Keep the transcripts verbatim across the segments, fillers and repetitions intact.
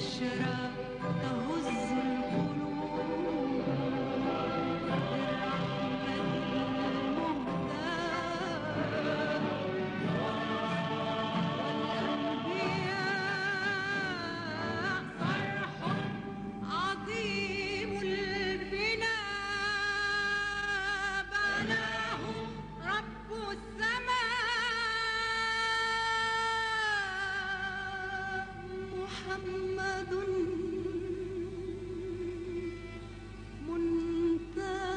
بشرى تهز القلوب بالرحمة المهداة، والأنبياء صرح عظيم البناء بناه رب السماء، محمد منتهى.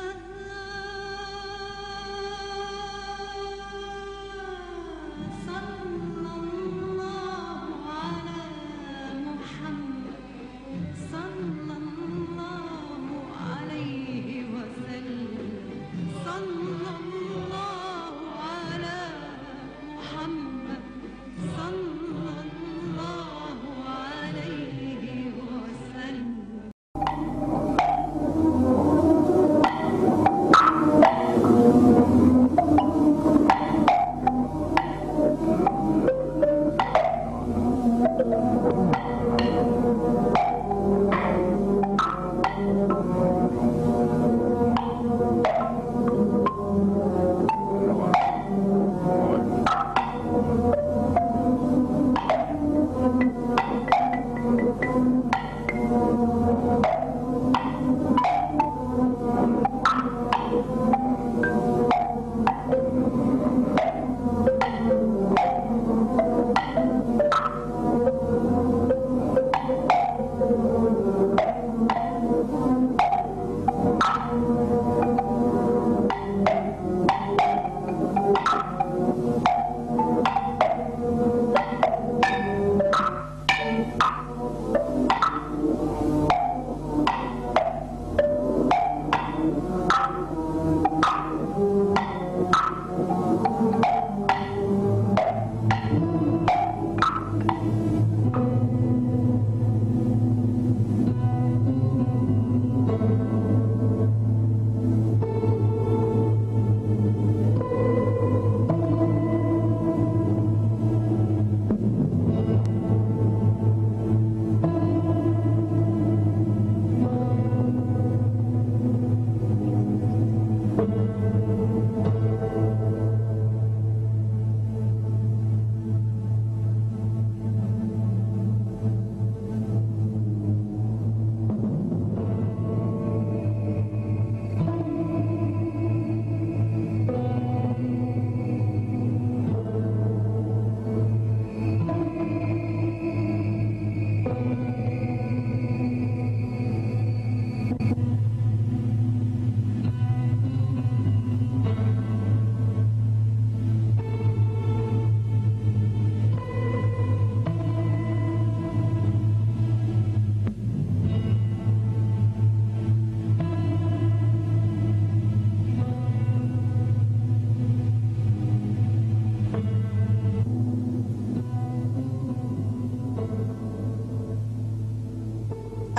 صلى الله على محمد، صلى الله عليه وسلم، صلى الله على محمد، صلى الله عليه وسلم.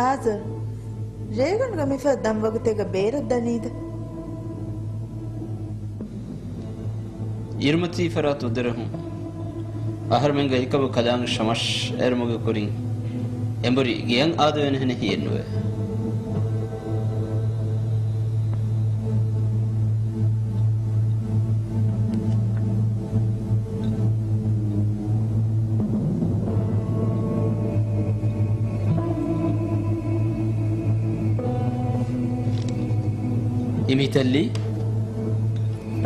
އާޒަރް، ރޭގަނޑުގަ މިފަދަ ދަން ވަގުތެއްގަ ބޭރަށް ދަނީދަ؟ އިރުމަތީ ފަރާތު ދެރަހުން އަހަރުމެންގެ އެކަމު ކަލާނގެ ޝަމަށް އެރުމުގެ ކުރިން އެނބުރި ގެޔަށް އާދެވޭނެހެނެއް ހިއެއްނުވޭ. އިމިތައްލީ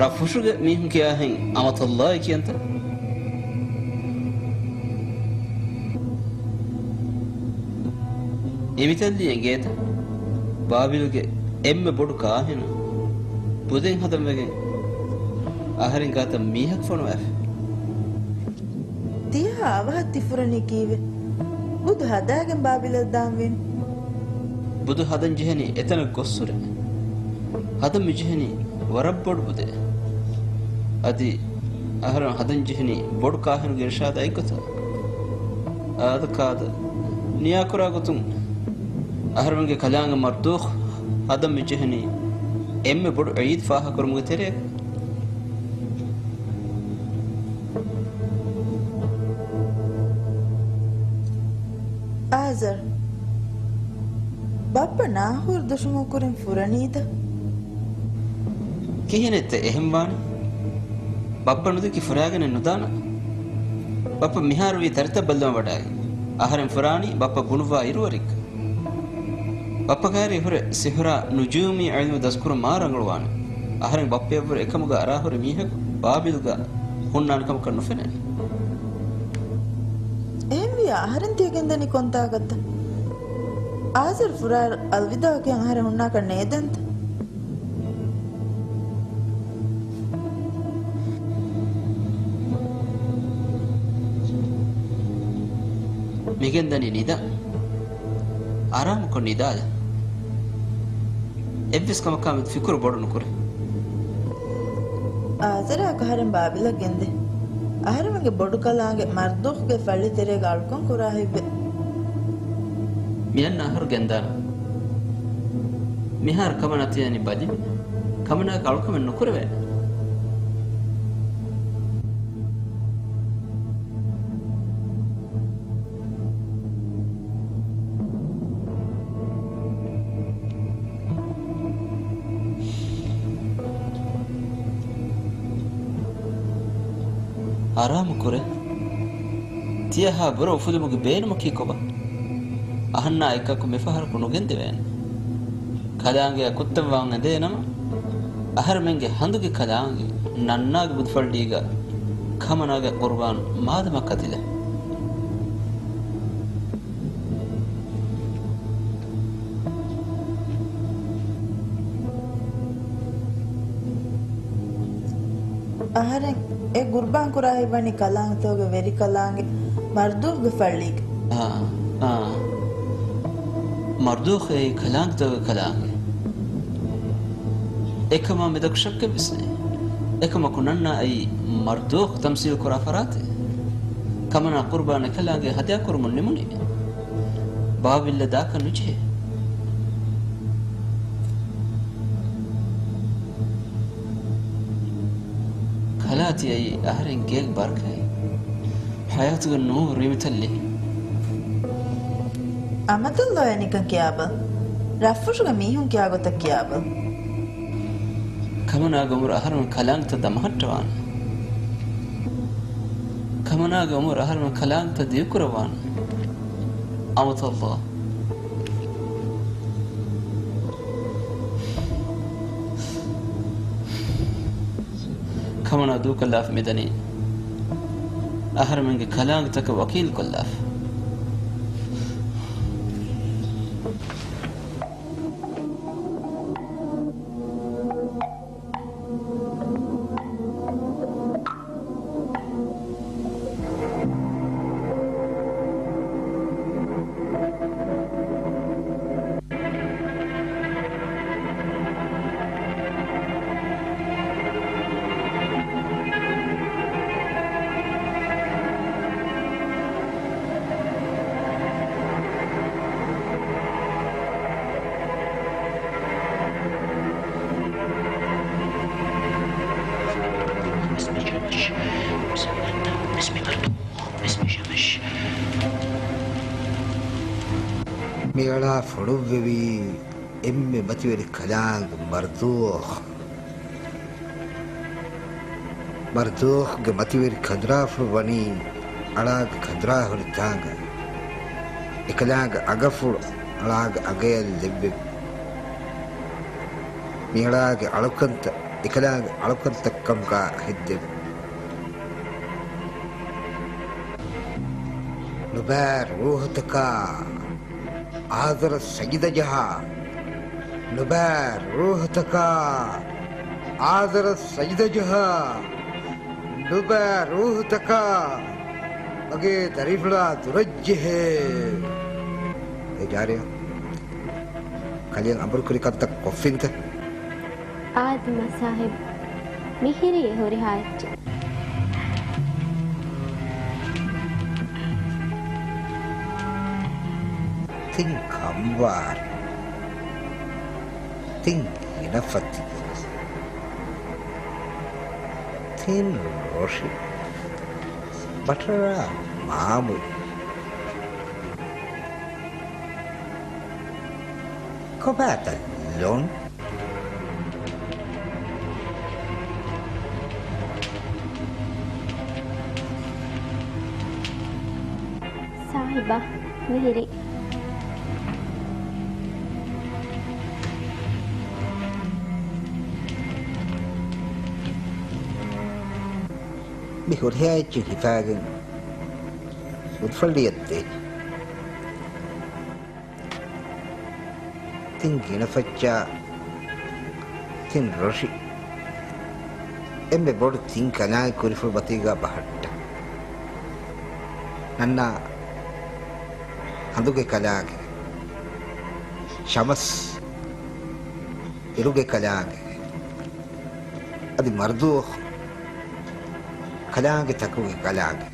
ރަށްފުށުގެ މީހުން ކިޔާހެން އަމަތައްލާއި ކިޔަންތަ؟ އިމިތައްލީ އެނގޭތަ؟ ބާބިލްގެ އެންމެ ބޮޑު ކާހިނު ބުދެއް ހަދަން ވެގެން އަހަރެން ގާތަށް މީހަކު ފޮނުވާފި. ތިޔާ އަވަހަށް ތި ފުރަނީ ކީއްވެ؟ ބުދު ހަދާގެން ބާބިލަށް ދާން ވީނު. ބުދު ހަދަން ޖެހެނީ އެތަނަށް ގޮއްސުރެ. ހަދަން މި ޖެހެނީ ވަރަށް ބޮޑު ބުދެއް. އަދި އަހަރެން ހަދަން ޖެހެނީ ބޮޑު ކާހިނުގެ އިރުޝާދާ އެއްގޮތަށް. އާދަ ކާދަ ނިޔާކުރާ ގޮތުން އަހަރެމެންގެ ކަލާނގެ މަރްދޫޚް ހަދަން މި ޖެހެނީ އެންމެ ބޮޑު އީދު ފާހަގަކުރުމުގެ ތެރެއަށް. އާޒަރް، ބައްޕަ ނާހޫރު ދުށުމުގެ ކުރިން ފުރަނީތަ؟ ކިހިނެއްތަ އެހެން ވާނީ؟ ބައްޕަ ނުދެކި ފުރާގެނެއް ނުދާނަ؟ ބައްޕަ މިހާރު ވީ ދަރިތައް ބައްލަވަން ވަޑައި. އަހަރެން ފުރާނީ ބައްޕަ ބުނުއްވާ އިރުވަރިއްކަ. ބައްޕަ ކައިރީ ހުރެ ސިހުރާ ނުޖޫމީ އިލްމު ދަސްކުރުން މާ ރަނގަޅުވާނެ. އަހަރެން ބައްޕަޔަށްވުރެ އެކަމުގަ އަރާހުރި މީހަކު ބާބިލްގަ ހުންނާނެ ކަމަކަށް ނުފެނޭ. އެހެންވިޔާ އަހަރެން ތިޔަ ގެންދަނީ ކޮންތާކަށްތަ؟ އާޒަރު ފުރާ އަލްވިދާ ކިޔަން އަހަރެން ހުންނާކަށް ނޭދެންތަ؟ މިގެންދަނީ ނިދާ. އާރާމުކޮށް ނިދާލަ. އެއްވެސް ކަމަކާމެދު ފިކުރު ބޮޑު ނުކުރޭ. އާޒަރާ އަހަރެން ބާބިލަށް ގެންދޭ. އަހަރެމެންގެ ބޮޑު ކަލާނގެ މަރްދޫޚްގެ ފައްޅި ތެރޭގަ އަޅުކަން ކުރާ ހިތްވޭ. މިއަންނަ އަހަރު ގެންދާނަން. މިހާރު ކަމަނާ ތިޔަނި ބަލި. ކަމަނާގެ އަޅުކަމެއް ނުކުރެވޭނެ. އާރާމު ކުރޭ. ތިޔަހާ ބުރަ އުފުލުމުގެ ބޭނުމަކީ ކޮބާ؟ އަހަންނާ އެކަކު މިފަހަރަކު ނުގެންދެވޭނެ. ކަލާނގެއަށް ކުއްތަން ވާން އެދޭނަމަ، އަހަރެމެންގެ ހަނދުގެ ކަލާނގެ ނަންނާގެ ބުދުފައްޅީގަ ކަމަނާގެ ޤުރުބާން މާދަމާ ކަތިލެ. އަހަރެން އެ ޤުރުބާން ކުރާ ހިތްވަނީ ކަލާނގެތަކުގެ ވެރި ކަލާނގެ މަރްދޫޚްގެ ފައްޅީގަ. އާ، އާ. މަރްދޫޚް އެއީ ކަލާނގެތަކުގެ ކަލާނގެ. އެކަމާ މެދަކު ޝައްކެއްވެސް ނެތް. އެކަމަކު ނަންނާ އެއީ މަރްދޫޚް ތަމްސީލް ކުރާ ފަރާތެއް. ކަމަނާ ޤުރުބާން އެކަލާނގެ ހަދިޔާ ކުރުމުން ނިމުނީ. ބާބިލްއަށް ދާކަށް ނުޖެހޭ. ކަލާ ތިޔައީ އަހަރެން ގޭގެ ބަރަކާތް. ހަޔާތުގެ ނޫރު ރިމިތައް ލިހި. އަމަދުﷲ އެ ނިކަން ކިޔާބަލަ. ރަށްފުށުގެ މީހުން ކިޔާ ގޮތަށް ކިޔާބަލަ. ކަމަނާގެ އުމުރު އަހަރެމެން ކަލާނގެތައް ދަމަހައްޓަވާނެ. ކަމަނާގެ އުމުރު އަހަރެމެން ކަލާނގެތައް ދިގުކުރައްވާނެ. އަމަދުﷲ. ކަމަނާ ދޫކޮށްލާފަ މިދަނީ. އަހަރެމެންގެ ކަލާނގެތަކަށް ވަކީލުކޮށްލާފަ. މިއަޅާ ފޮނުއްވެވީ އެންމެ މަތިވެރި ކަލާނގެ މަރްދޫޚް. މަރްދޫޚްގެ މަތިވެރި ކަނދުރާފުޅު ވަނީ އަޅާގެ ކަނދުރާ ހުރި ތާނގަ. އެކަލާނގެ އަގަފުޅު އަޅާގެ އަގަޔަށް ލެއްވެވި. މިއަޅާގެ އަޅުކަންތައް އެކަލާނގެ އަޅުކަންތައް ކަމުގަ ހެއްދެވި. ނުބައި ރޫޙުތަކާ އާޒަރަށް ސަޖިދަ ޖަހާ. ނުބައި ރޫޙުތަކާ އާޒަރަށް ސަޖިދަ ޖަހާ. ނުބައި ރޫޙުތަކާ މަގޭ ދަރިފުޅާ ދުރަށްޖެހޭ. އޭ ޖާރިޔާ، ކަލެއަށް އަމުރުކުރި ކަންތައް ކޮށްފިންތަ؟ އާދެ މަސާހިބް، މިހިރީ ހުރިހާ އެއްޗެއް. ތިން ކަނބާރި، ތިން ހިނަފަތި، ތިން ރޮށި، ބަޓަރާ މާމު. ކޮބާތަ ލޯން؟ ސާހިބާ، މިހިރީ. މި ހުރިހާ އެއްޗެއް ހިފާގެން ހުދުފައްޅިއަށް ދޭ. ތިން ގިނަ ފައްޗާ، ތިން ރޮށި، އެންމެ ބޮޑު ތިން ކަލާނގެ ކުރިފުޅު މަތީގާ ބަހައްޓަ. ނަންނާ ހަނދުގެ ކަލާނގެ، ޝަމަސް އިރުގެ ކަލާނގެ، އަދި މަރްދޫޚް ކަލާނގެ ތަކުގެ ކަލާނގެ.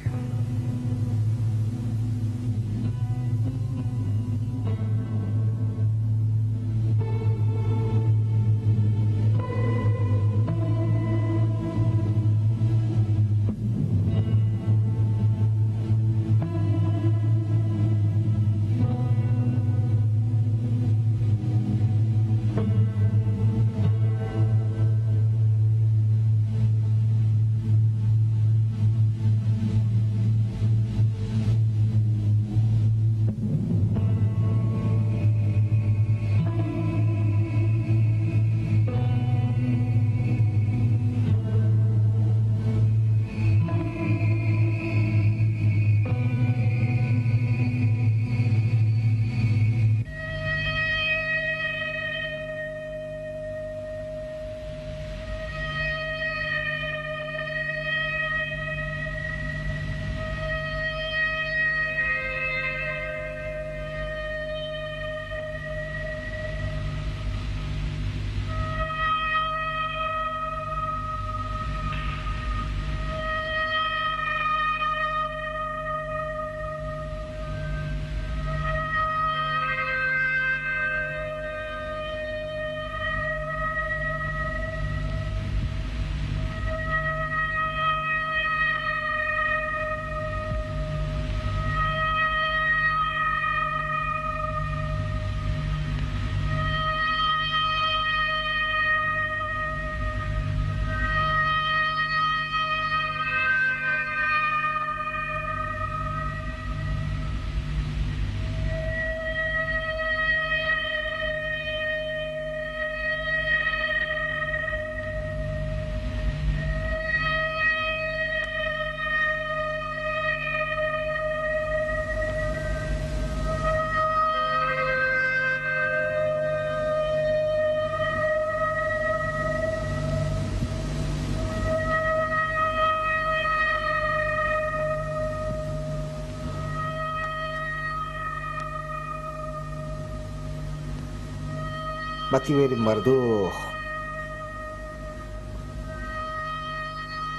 މަތިވެރި މަރްދޫޚް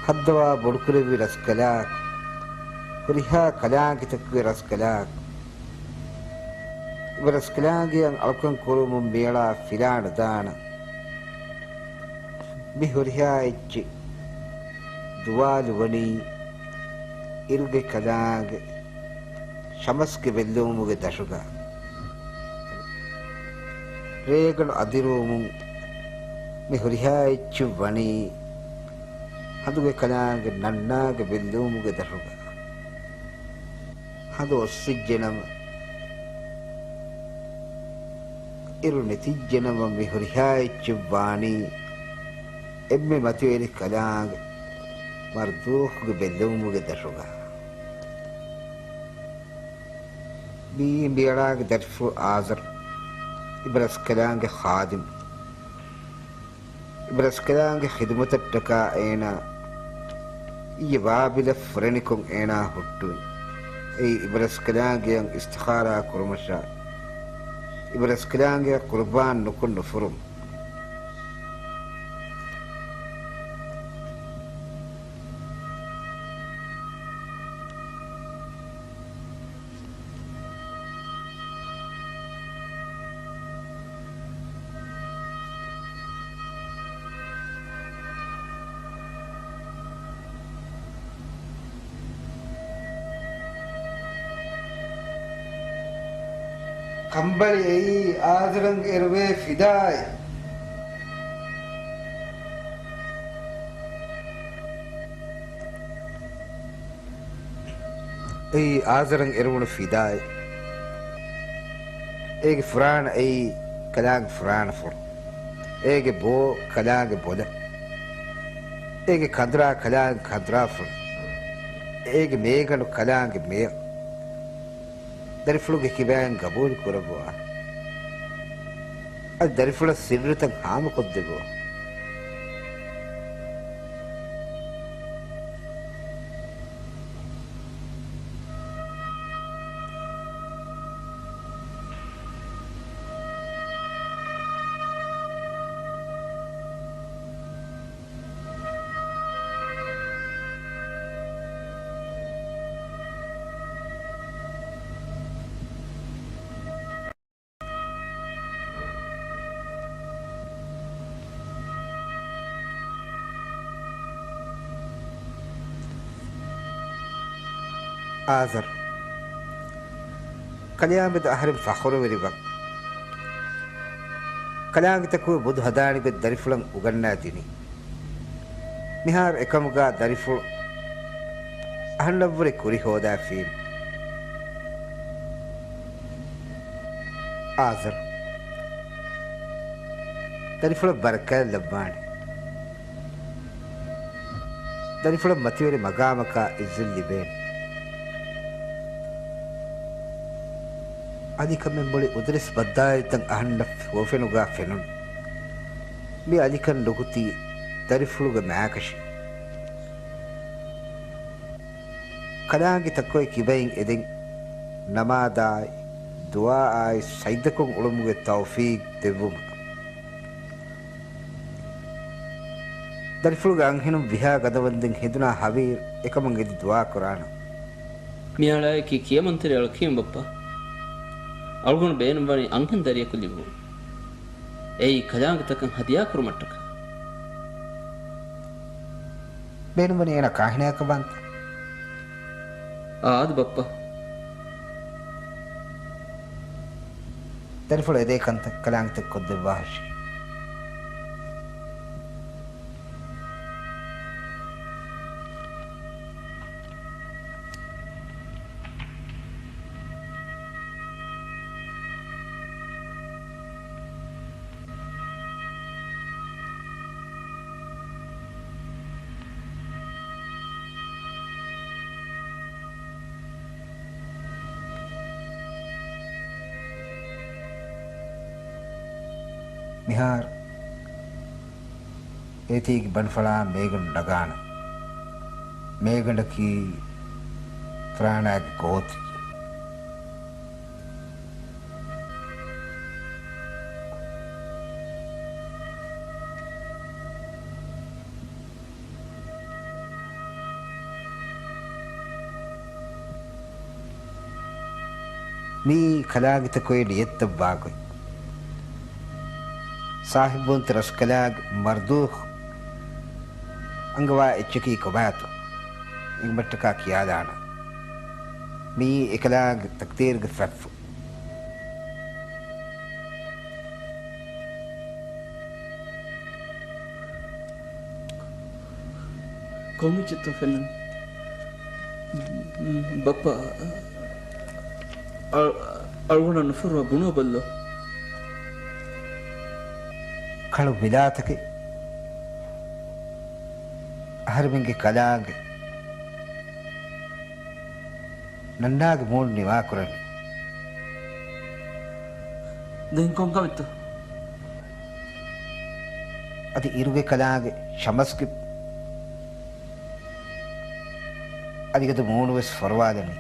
ހައްދަވާ ބޮޑުކުރެއްވި ރަސްކަލާކޮ، ހުރިހާ ކަލާނގެތަކުގެ ރަސްކަލާކޮ، އިބަ ރަސްކަލާނގެއަށް އަޅުކަން ކުރުމުން މިއަޅާ ފިލާނުދާނަން. މި ހުރިހާ އެއްޗެއް ދުވާލުވަނީ އިރުގެ ކަލާނގެ ޝަމަސްގެ ބެއްލެވުމުގެ ދަށުގަ. ރޭގަނޑު އަދިރުވުމުން މި ހުރިހާ އެއްޗެއް ވަނީ ހަނދުގެ ކަލާނގެ ނަންނާގެ ބެއްލެވުމުގެ ދަށުގަ. ހަނދު އޮއްސިއްޖެނަމަ، އިރު ނެތިއްޖެނަމަ، މި ހުރިހާ އެއްޗެއް ވާނީ އެންމެ މަތިވެރި ކަލާނގެ މަރްދޫޚްގެ ބެއްލެވުމުގެ ދަށުގަ. މިއީ މިއަޅާގެ ދަރިފުޅު އާޒަރު، އިބަ ރަސްކަލާނގެ ޚާދިމު. އިބަ ރަސްކަލާނގެ ޚިދުމަތަށްޓަކާ އޭނާ އިއްޔެ ވާބިލަށް ފުރެނިކޮށް އޭނާ ހުއްޓުވި. އެއީ އިބަ ރަސްކަލާނގެއަށް އިސްތިޚާރާ ކުރުމަށާ، އިބަ ރަސްކަލާނގެއަށް ޤުރުބާން ނުކޮށް ނުފުރުމު. ކަނބަޅި އެއީ އާޒަރަށް އެރުވޭ ފިދާއެއް. އެއީ އާޒަރަށް އެރުވުނު ފިދާއެއް. އޭގެ ފުރާނަ އެއީ ކަލާނގެ ފުރާނަފުޅު. އޭގެ ބޯ ކަލާނގެ ބޮލަށް. އޭގެ ކަނދުރާ ކަލާނގެ ކަނދުރާފުޅަށް. އޭގެ މޭގަނޑު ކަލާނގެ މެޔަށް. ދަރިފުޅުގެ ކިބައިން ގަބޫލު ކުރައްވާ. އަދި ދަރިފުޅަށް ސިއްރުތައް ހާމަކޮށްދެއްވާ. އާޒަރް. ކަލެޔާމެދު އަހަރެން ފަޚުރުވެރިވަން. ކަލާނގެތަކުގެ ބުދު ހަދާނެ ގޮތް ދަރިފުޅަށް އުގަންނާ ދިނީ. މިހާރު އެކަމުގާ ދަރިފުޅު އަހަންނަށްވުރެ ކުރި ހޯދާފީމެ. އާޒަރް. ދަރިފުޅަށް ބަރަކާތް ލައްވާނެ. ދަރިފުޅަށް މަތިވެރި މަގާމަކާ އިއްޒު ލިބޭނެ. އަލިކަމެއް މުޅި އުދަރެސް ބައްދާލިތަން އަހަންނަށް ހުވަފެނުގާ ފެނުނު. މި އަލިކަން ނުކުތީ ދަރިފުޅުގެ މާކަށި. ކަލާނގެ ތަކޮއެ ކިބައިން އެދެން ނަމާދާއި، ދުޢާއާއި، ސައްޖަކޮށް އުޅުމުގެ ތައުފީގް ދެއްވުމަށް. ދަރިފުޅުގެ އަންހެނުން ވިހާ ގަދަވަންދެން ހެދުނާ ހަވީރު އެކަމަށް އެދި ދުޢާ ކުރާނަން. މިއަޅާއަކީ ކިޔަމަންތެރި އަޅަކީ ބައްޕަ. އަޅުގަނޑު ބޭނުންވަނީ އަންހެން ދަރިޔަކު ލިބުން. އެއީ ކަލާނގެތަކަށް ހަދިޔާކުރުމަށްޓަކަ. ބޭނުންވަނީ އޭނަ ކާހިނާއަކަށް ވާންތަ؟ އާދެ ބައްޕަ. ދަރިފުޅު އެދޭ ކަންތައް ކަލާނގެތަކަށް ކޮށްދެއްވާށޭ. މިހާރު އޭތީގެ ބަނޑުފަޅާ މޭގަނޑު ނަގާނަން. މޭގަނޑަކީ ފުރާނާގެ ގޯތި. މިއީ ކަލާނގެތަކުގެ ނިޔަތްތައް ވާގޮތް. ސާހިބުވަންތަ ރަސްކަލާނގެ މަރްދޫޚް އަންގަވާ އެއްޗަކީ ކޮބާތޯ އެނގުމަށްޓަކާ ކިޔާލާނަން. މިއީ އެކަލާނގެ ތަޤްދީރުގެ ފަތްފުޅު. ކޮން އެއްޗެއްތޯ ފެންނަނީ؟ ބައްޕަ، އަ-، އަޅުގަނޑަށް ނުފުރުވާ ބުނުވަބަލަ. ކަޅު ވިލާތަކެއް. އަހަރެމެންގެ ކަލާނގެ ނަންނާގެ މޫނު ނިވާކުރަނީ. ދެން ކޮންކަމެއްތޯ؟ އަދި އިރުގެ ކަލާނގެ ޝަމަސްގެ އަލިގަދަ މޫނުވެސް ފޮރުވާލަނީ.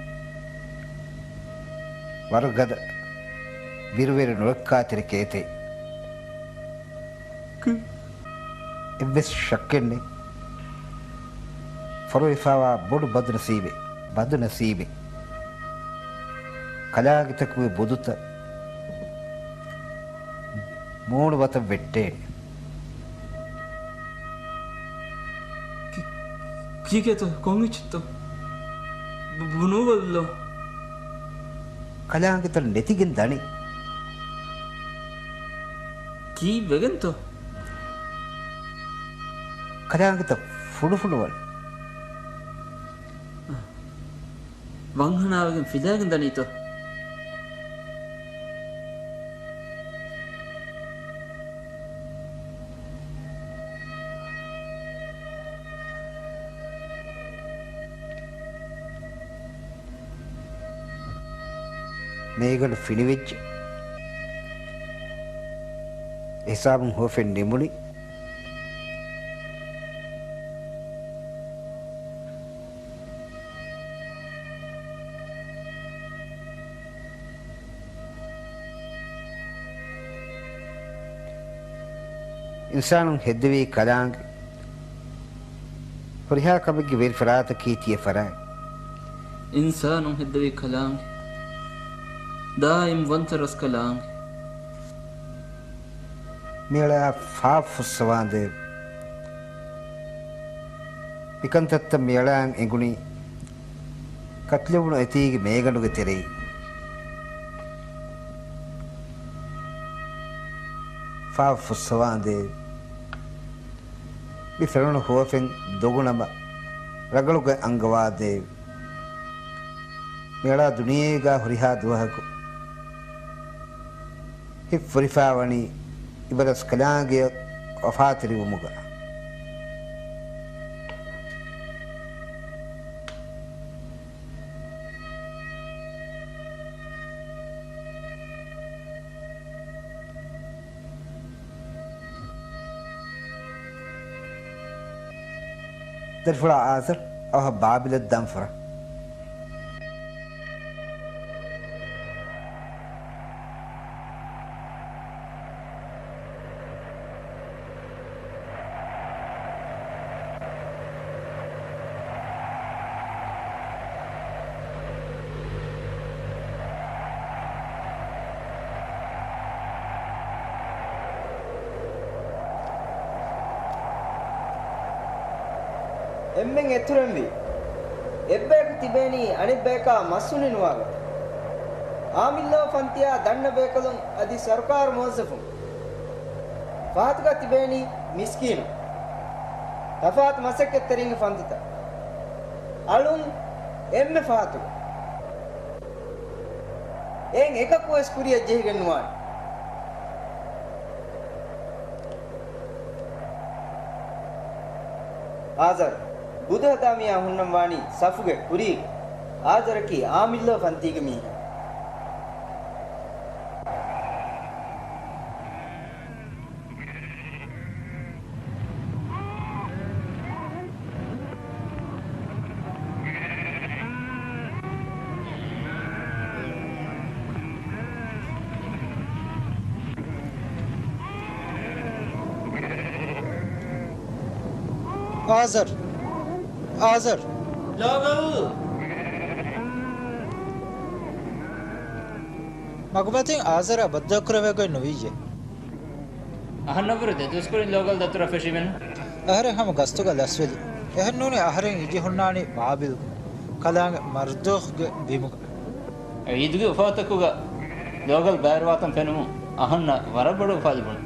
ވަރަށް ގަދަ ބިރުވެރި ނުރައްކާތެރި ކޭތެއް. އެއްވެސް ޝައްކެއް ނެތް. ފޮރުވިފައިވާ ބޮޑު ބަދުނަސީބެއް، ބަދުނަސީބެއް. ކަލާނގެތަކުގެ ބުދުތައް މޫނު ވަތަށް ވެއްޓޭނެ. ކި-، ކީކޭތޯ؟ ކޮން އެއްޗެއްތޯ؟ ބު-، ބުނުވަލަ. ކަލާނގެތައް ނެތިގެން ދަނީ. ކީއްވެގެންތޯ؟ ކަލާނގެތައް ފުނޑުފުނޑުވަނީ. ވަންހަނާވެގެން ފިލާގެން ދަނީތޯ؟ މޭގަނޑު ފިނިވެއްޖެ. ހިސާބުން ހުވަފެން ނިމުނީ. އިންސާނުން ހެއްދެވީ ކަލާނގެ. ހުރިހާ ކަމެއްގެ ވެރިފަރާތަކީ ތިޔަ ފަރާތް. އިންސާނުން ހެއްދެވީ ކަލާނގެ. ދާއިމް ވަންތަ ރަސްކަލާނގެ. މިއަޅާ ފާފަ ފުއްސަވާނދޭ. މިކަންތައްތައް މިއަޅާއަށް އެނގުނީ ކަތިލެވުނު އެތީގެ މޭގަނޑުގެ ތެރެއިން. ފާފަ ފުއްސަވާނދޭ. މި ފެނުނު ހުވަފެން ދޮގުނަމަ ރަނގަޅުގަ އަންގަވާދޭ. މިއަޅާ ދުނިޔޭގަ ހުރިހާ ދުވަހަކު ހިތް ފުރިފާވަނީ އިބަރަސް ކަލާނގެ ވަފާތެރިވުމުގަ. ދަރިފުޅާ އާޒަރް އަވަހަށް ބާބިލަށް ދާން ފުރަ. އެންމެން އެތުރެންވީ. އެއްބަޔަކު ތިބޭނީ އަނެއްބަޔަކާ މަސް ހުނި ނުވާގޮތަށް. އާމިއްލޯ ފަންތިއާ ދަންނަ ބޭކަލުން އަދި ސަރުކާރު މުވައްޒަފުން. ފަހަތުގަ ތިބޭނީ މިސްކީނު. ތަފާތު މަސައްކަތްތެރިންގެ ފަންތިތައް. އަޅުން އެންމެ ފަހަތުގަ. އެއިން އެކަކުވެސް ކުރިއަށް ޖެހިގެން ނުވާނެ. އާޒަރް، ބުދުހަދާ މީހާ ހުންނަން ވާނީ ސަފުގެ ކުރީގަ. އާޒަރަކީ އާމިއްލޯ ފަންތީގެ މީހާ. އާޒަރް! އާޒަރް! ލޯގަލް! މަގުމަތިން އާޒަރާ ބައްދަލުކުރެވޭ ގޮތް ނުވިއްޔޭ. އަހަންނަށްވުރެ ދެ ދުވަސްކުރިން ލޯގަލް ދަތުރަށް ފެށިމެން. އަހަރެން ހަމަ ގަސްތުގަ ލަސްވެލި. އެހެންނޫނީ އަހަރެން އިޖި ހުންނާނީ ބާބިލްގަ، ކަލާނގެ މަރްދޫޚްގެ ބިމުގަ. އެ އީދުގެ އުފާތަކުގަ ލޯގަލް ބައިވެރިވާތަން ފެނުމުން އަހަންނަށް ވަރަށް ބޮޑު އުފާލި ބުނި.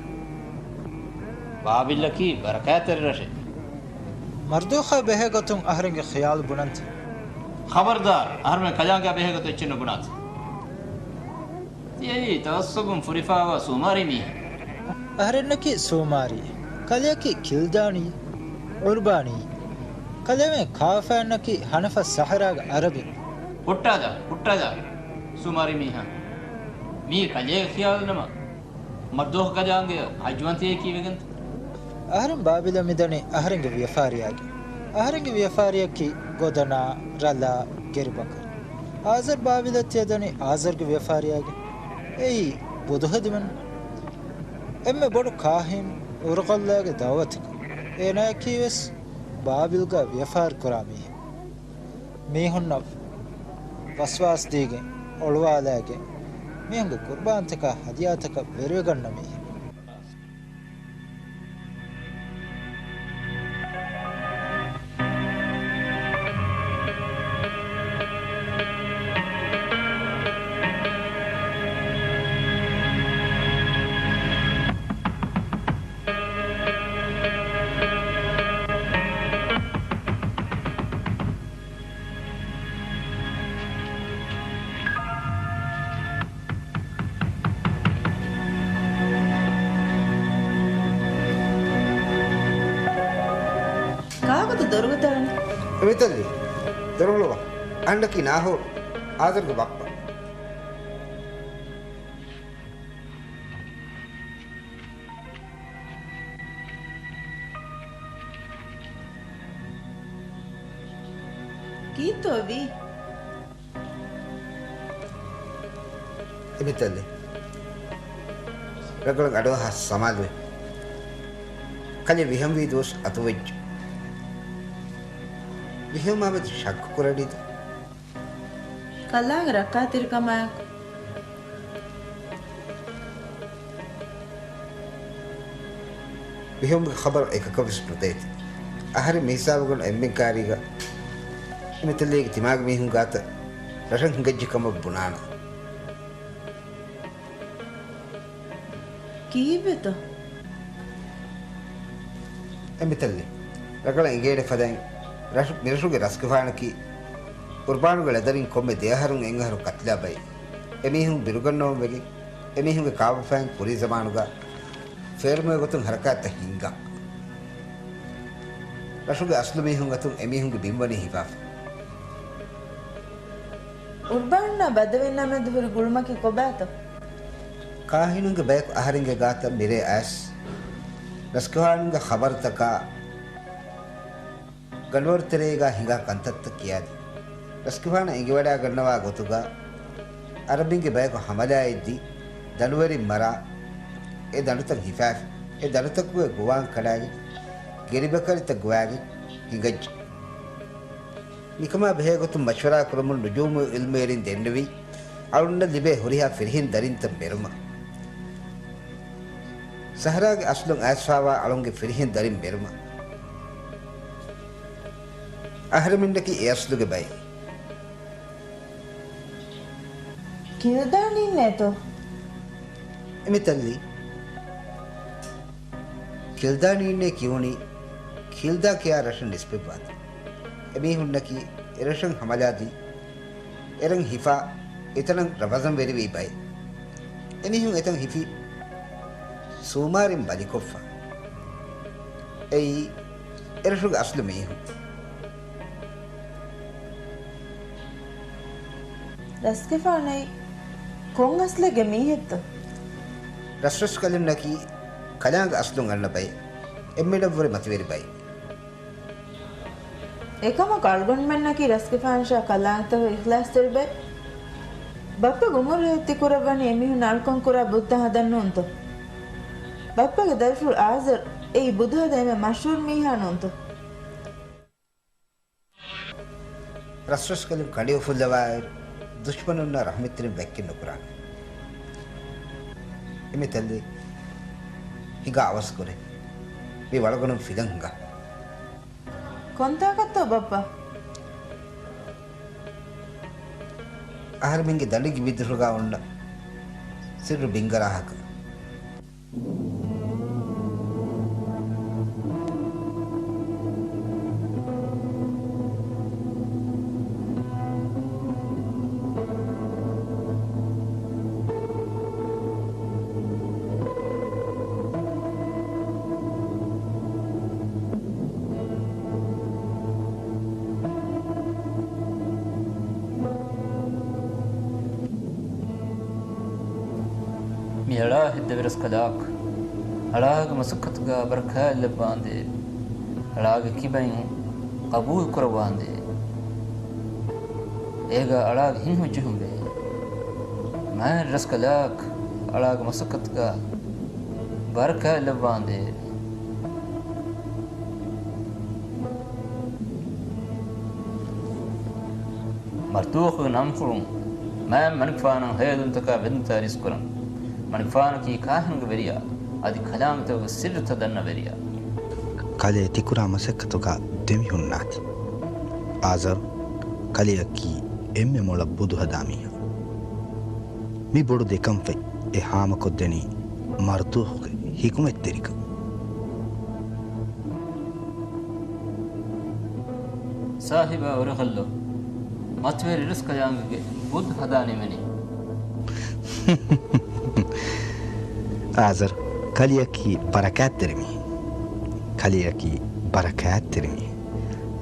ބާބިލްއަކީ ބަރަކާތްތެރި ރަށެއް. މަރްދޫޚާ ބެހޭ ގޮތުން އަހަރެންގެ ޚިޔާލު ބުނަންތަ؟ ޚަބަރުދާރު! އަހަރުމެން ކަލާނގެއާ ބެހޭ ގޮތުން އެއްޗެއް ނުބުނާތަ؟ ތިޔައީ ތައައްސުބުން ފުރިފާވާ ސޫމާރީ މީހެއް. އަހަރެންނަކީ ސޫމާރީ، ކަލެއަކީ ކިލްދާނީ، އުރުބާނީ، ކަލޭމެން ކާފައިންނަކީ ހަނަފަސް ސަހަރާގެ އަރަބިން. ހުއްޓާލާ، ހުއްޓާލާ. ސޫމާރީ މީހާ. މީ ކަލޭގެ ޚިޔާލު ނަމަ، މަރްދޫޚް ކަލާނގެ ހައްޖުވަންތިއޭ ކީއްވެގެންތަ؟ އަހަރެން ބާބިލަށް މިދަނީ އަހަރެންގެ ވިޔަފާރިއާގެ. އަހަރެންގެ ވިޔަފާރިއަކީ ގޮދަނާ، ރަލާ، ގެރިބަކަރު. އާޒަރް ބާބިލަށް ތިޔަދަނީ އާޒަރްގެ ވިޔަފާރިއާގެ. އެއީ ބުދުހަ ދިމަން. އެންމެ ބޮޑު ކާހިން އުރުގައްލާގެ ދައުވަތަކަށް. އޭނާއަކީވެސް ބާބިލްގަ ވިޔަފާރި ކުރާ މީހެއް. މީހުންނަށް ވަސްވާސް ދީގެން، އޮޅުވާލާގެން، މީހުންގެ ޤުރުބާންތަކާ ހަދިޔާތަކަށް ވެރިވެގަންނަ މީހެއް. ދޮރުގަ ތަޅަން. އެ މިތައްލި. ދޮރު ހުޅުވާ. އަންޑަކީ ނާހޯރު. އާދަރުގެ ބައްޕަ. ކީއްތޯ ވީ؟ އެ މިތައްލި. ރަނގަޅަށް އަޑުއަހާ ސަމާލުވެ. ކަލޭ ވިހަންވީ ދުވަސް އަތުވެއްޖެ. ވިހަންވާމެދު ޝައްކު ކުރަނީތަ؟ ކަލާގެ ރައްކާތެރިކަމާއެކު. ވިހަންގެ ޚަބަރު އެކަކަށްވެސް ނުދޭތި. އަހަރެން މިހިސާބުގަނޑު އެންމެން ކާރީގަ އެ މިތައްލީގެ ތިމާގެ މީހުން ގާތަށް ރަށަށް ހިނގައްޖެ ކަމަށް ބުނާނަން. ކީއްވެތޯ؟ އެ މިތައްލި. ރަނގަޅަށް އެނގޭނެ ފަދައިން ރަށު، މިރަށުގެ ރަސްގެފާނަކީ ޤުރްބާނުގެ ޅަދަރިން ކޮންމެ ދެއަހަރުން އެއްއަހަރު ޤަތްލާ ބައެއް. އެމީހުން ބިރުގަންނަވަން ވެގެން، އެމީހުންގެ ކާބަފައިން ކުރީ ޒަމާނުގަ ފޭޅުމުގެ ގޮތުން ހަރަކާތްތައް ހިންގާ. ރަށުގެ އަސްލު މީހުން އަތުން އެމީހުންގެ ބިންވަނީ ހިފާފަ. ޤުރްބާނާ ބަދަވިންނާ މެދު ހުރި ގުޅުމަކީ ކޮބާތޯ؟ ކާހިނުންގެ ބަޔަކު އަހަރެންގެ ގާތަށް މިރޭ އައިސް، ރަސްގެފާނުންގެ ޚަބަރުތަކާ ގަނޑުވަރު ތެރޭގާ ހިނގާ ކަންތައްތައް ކިޔާދިން. ރަސްގެފާނަށް އެނގިވަޑާގަންނަވާ ގޮތުގަ އަރަބިންގެ ބަޔަކު ހަމަލާއެއްދީ، ދަނޑުވެރިން މަރާ، އެ ދަނޑުތައް ހިފާފި، އެ ދަނޑުތަކުގެ ގޮވާން ކަޑާގެން، ގެރިބަކަރިތައް ގޮވާގެން ހިނގައްޖެ. މިކަމާ ބެހޭގޮތުން މަޝްވަރާ ކުރަމުން ނުޖޫމު އިލްމުވެރިން ދެންނެވީ، އަޅުންނަށް ލިބޭ ހުރިހާ ފިރިހެން ދަރިންތައް މެރުމަށް. ސަހަރާގެ އަސްލުން އައިސްފާވާ އަޅުންގެ ފިރިހެން ދަރިން މެރުމަށް. އަހަރެމެންނަކީ އެ އަސްލުގެ ބައެއް. ކިލްދާނީންނޭތޯ؟ އެ މިތައްލީ. ކިލްދާނީންނޭ ކިޔުނީ ކިލްދާ ކިޔާ ރަށަށް ނިސްބަތްވާތީ. އެމީހުންނަކީ އެރަށަށް ހަމަލާދީ، އެރަށް ހިފާ، އެތަނަށް ރަމަޟާން ވެރިވީ ބައެއް. އެމީހުން އެތަން ހިފީ ސޫމާރިން ބަލިކޮށްފަ. އެއީ އެރަށުގެ އަސްލު މީހުން. ރަސްގެފާނައީ ކޮން އަސްލެއްގެ މީހެއްތޯ؟ ރަސްރަސްކަލުންނަކީ ކަލާނގެ އަސްލުން އަންނަ ބައެއް. އެންމެނަށްވުރެ މަތިވެރި ބައެއް. އެކަމަކު އަޅުގަނޑުމެންނަކީ ރަސްގެފާނަށާ ކަލާނގެތަކުގެ އިޚްލާޞްތެރި ބައެއް. ބައްޕަގެ އުމުރު ހެޔޮ ތިކުރައްވަނީ އެމީހުންނަށް އަޅުކަން ކުރާ ބުއްދަށް ހަދަން ނޫންތޯ؟ ބައްޕަގެ ދަރިފުޅު އާޒަރު އެއީ ބުދު ހަދަން އެންމެ މަޝްހޫރު މީހާ ނޫންތޯ؟ ރަސްރަސްކަލުން ކަނޑި އުފުއްލަވާއިރު، ދުޝްމަނުންނާ ރަޙްމަތްތެރިން ވެއްކެއް ނުކުރާނެ. އެމިތައްލި ހިނގާ އަވަސްކުރޭ. މި ވަޅުގަނޑުން ފިލަން ހިނގާ. ކޮންތާކަށްތޯ ބައްޕަ؟ އަހަރެމެންގެ ދަނޑިގެ ވިދުރުގާ އޮންނަ ސިއްރު ބިންގަރާހަކަށް. މި އަޅާ ހެއްދެވި ރަސްކަލާކޮ، އަޅާގެ މަސައްކަތުގަ ބަރަކާތް ލައްވާނދޭވެ. އަޅާގެ ކިބައިން ޤަބޫލު ކުރައްވާނދޭވެ. އޭގަ އަޅާގެ ހިތްހަމަޖެހުންވޭ. މާތް ރަސްކަލާކޮ، އަޅާގެ މަސައްކަތުގަ ބަރަކާތް ލައްވާނދޭވެ. މަރްދޫޚުގެ ނަންފުޅުން މާތް މަނިކުފާނަށް ހޭލުންތަކާ ވެދުންތައް އަރިސްކުރަން. މަނިކުފާނަކީ ކާހިނުގެ ވެރިޔާ، އަދި ކަލާނގެތަކުގެ ސިއްރުތައް ދަންނަ ވެރިޔާ. ކަލޭ ތިކުރާ މަސައްކަތުގަ ދެމިހުންނާތި. އާޒަރު، ކަލެއަކީ އެންމެ މޮޅަށް ބުދު ހަދާ މީހާ. މި ބޮޑު ދެކަންފަތް އެ ހާމަކޮށްދެނީ މަރްދޫޚުގެ ހިކުމަތްތެރިކަން. ސާހިބާ އުރަގަށްލޯ، މަތިވެރި ރަސްކަލާނގެގެ ބުދު ހަދާ ނިމެނީ. އާޒަރު، ކަލެއަކީ ބަރަކާތްތެރި މީހެއް. ކަލެއަކީ ބަރަކާތްތެރި މީހެއް.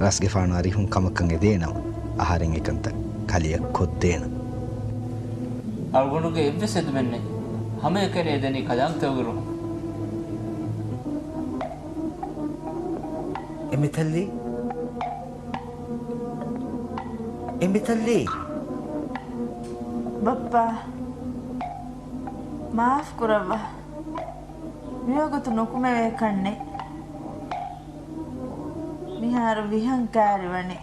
ރަސްގެފާނު އަރިހުން ކަމަކަށް އެދޭނަމަ، އަހަރެން އެކަންތައް ކަލެއަށް ކޮށްދޭނަން. އަޅުގަނޑުގެ އެއްވެސް އެދުމެއް ނެތް. ހަމައެކަނި އެދެނީ ކަލާނގެތަކުގެ ރުހުން. އެ މިތައްލީ؟ އެ މިތައްލީ؟ ބައްޕާ، މާފް ކުރައްވާ. މިވަގުތު ނުކުމެވޭކަށް ނެތް. މިހާރު ވިހަން ކާރިވަނީ.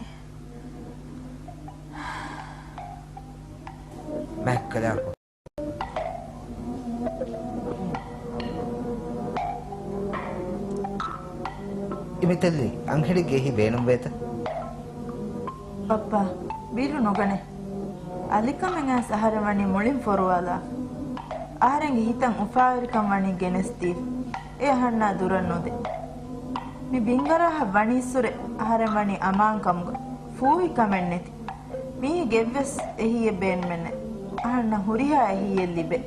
މާތް ކަލާނގެ. އެ މިތައްލީ، އަންހެނެއްގެ އެހީ ބޭނުންވޭތަ؟ ބައްޕާ، ބިރު ނުގަނޭ. އަލިކަމެއް އައިސް އަހަރެން ވަނީ މުޅިން ފޮރުވާލާފަ. އަހަރެންގެ ހިތަށް އުފާވެރިކަން ވަނީ ގެނެސްދީފަ. އެ އަހަންނާ ދުރަށް ނުދޭ. މި ބިންގަރާހަށް ވަނީއްސުރެ އަހަރެން ވަނީ އަމާންކަމުގަ. ފޫހިކަމެއް ނެތި. މީހެއްގެ އެއްވެސް އެހީއެއް ބޭނުމެއް ނެތް. އަހަންނަށް ހުރިހާ އެހީއެއް ލިބޭ.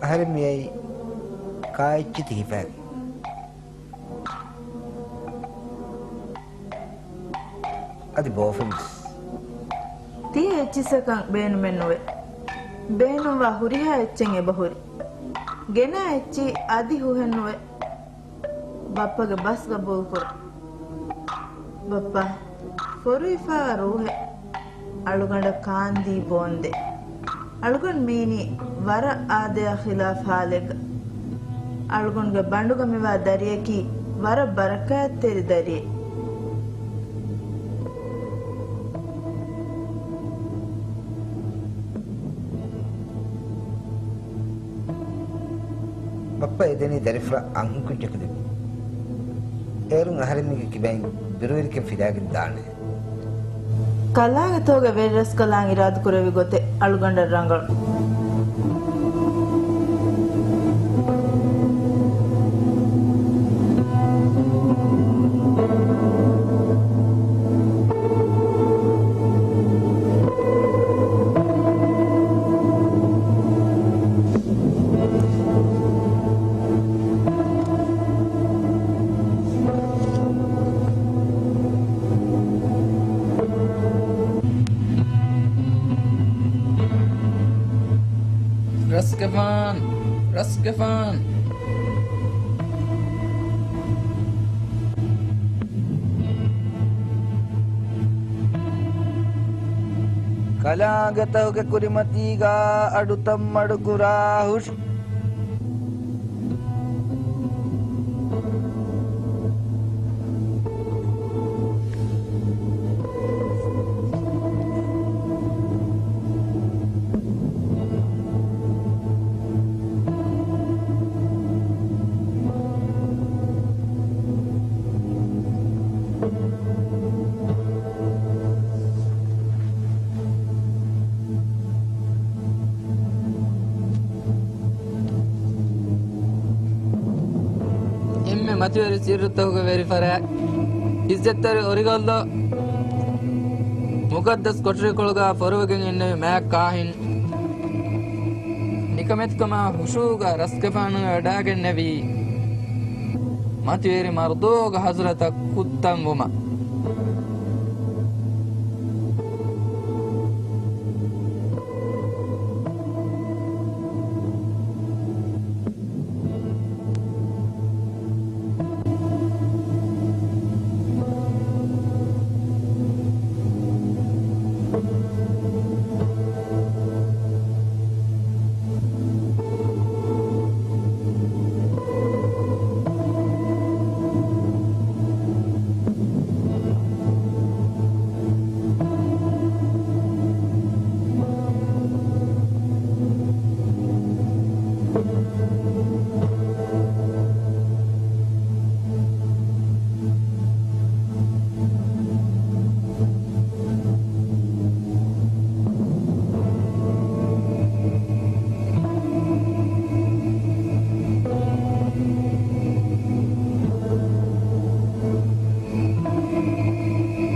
އަހަރެން މިއައީ ކާ އެއްޗެތި ހިފައިގެން. އަދި ބޯފެންވެސް. ތިޔަ އެއްޗިއްސަކަށް ބޭނުމެއްނުވޭ. ބޭނުންވާ ހުރިހާ އެއްޗެއް އެބަހުރި. ގެނައި އެއްޗި އަދި ހުހެއްނުވޭ. ބައްޕަގެ ބަސް ގަބޫލުކުރުން. ބައްޕާ، ފޮރުވިފައިވާ ރޫހެއް އަޅުގަނޑަށް ކާންދީ ބޯންދޭ. އަޅުގަނޑު މީނީ ވަރަށް އާދަޔާ ޚިލާފު ހާލެއްގަ. އަޅުގަނޑުގެ ބަނޑުގަ މިވާ ދަރިޔަކީ ވަރަށް ބަރަކާތްތެރި ދަރިއެއް. ބައްޕަ އެދެނީ ދަރިފުޅަށް އަންހެންކުއްޖަކު ލިބި. އޭރުން އަހަރެންމީގެ ކިބައިން ބިރުވެރިކަން ފިލާގެން ދާނެ. ކަލާނގެތޯގެ ވެރިރަސްކަލާނގެ އިރާދަކުރެއްވި ގޮތެއް އަޅުގަނޑަށް ރަނގަޅު. ރަސްގެފާން! ރަސްގެފާން! ކަލާނގެތަކުގެ ކުރިމަތީގާ އަޑުތައް މަޑުކުރާ ހުށް. އެންމެ މަތިވެރި ސިއްރުތަކުގެ ވެރިފަރާތް، އިއްޒަތްތެރި އޮރިގަންލޯ، މުޤައްދަސް ކޮޓަރިކޮޅުގަ ފޮރުވިގެން އިންނެވި މާތް ކާހިން، ނިކަމެތިކަމާ ހުޝޫގަ ރަސްގެފާނު ވެވަޑައިގެންނެވީ، މަތިވެރި މަރުދޫގެ ޙަޟްރަތަށް ކުއްތަންވުމަށް.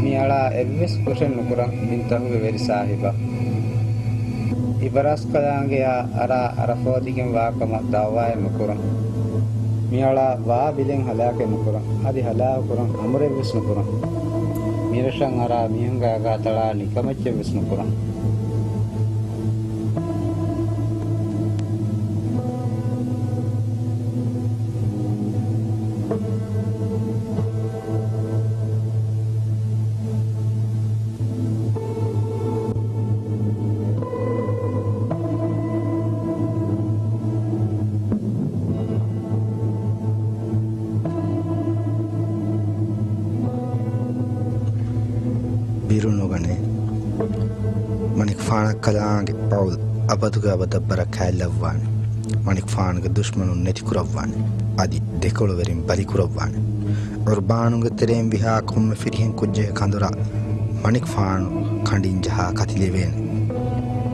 މި އަޅާ އެއްވެސް ކުށެއް ނުކުރަން ބިންތަކުގެ ވެރި ސާހިބާ. އިބަރާސްކަލާނގެއާ އަރާ އަރަފޯދިގެން ވާކަމަށް ދައުވާއެއް ނުކުރަން. މިއަޅާ ވާ ބިލެން ހަލާކެއް ނުކުރަން، އަދި ހަލާކު ކުރަން އަމުރެއްވެސް ނުކުރަން. މިރަށަށް އަރާ މީހުންގެ އަގާ ތަޅާ ނިކަމެއްޗެއްވެސް ނުކުރަން. ބިރުނުގަނޭ. މަނިކުފާނަށް ކަލާނގެ ބައުލް އަބަދުގެ އަބަދަށް ބަރަކާތްލައްވާނެ. މަނިކުފާނުގެ ދުޝްމަނުން ނެތިކުރައްވާނެ. އަދި ދެކޮޅުވެރިން ބަލިކުރައްވާނެ. ޤުރުބާނުގެ ތެރެއިން ވިހާ ކޮންމެ ފިރިހެން ކުއްޖެއްގެ ކަނދުރާ މަނިކުފާނު ކަނޑިން ޖަހާ ކަތިލެވޭނެ.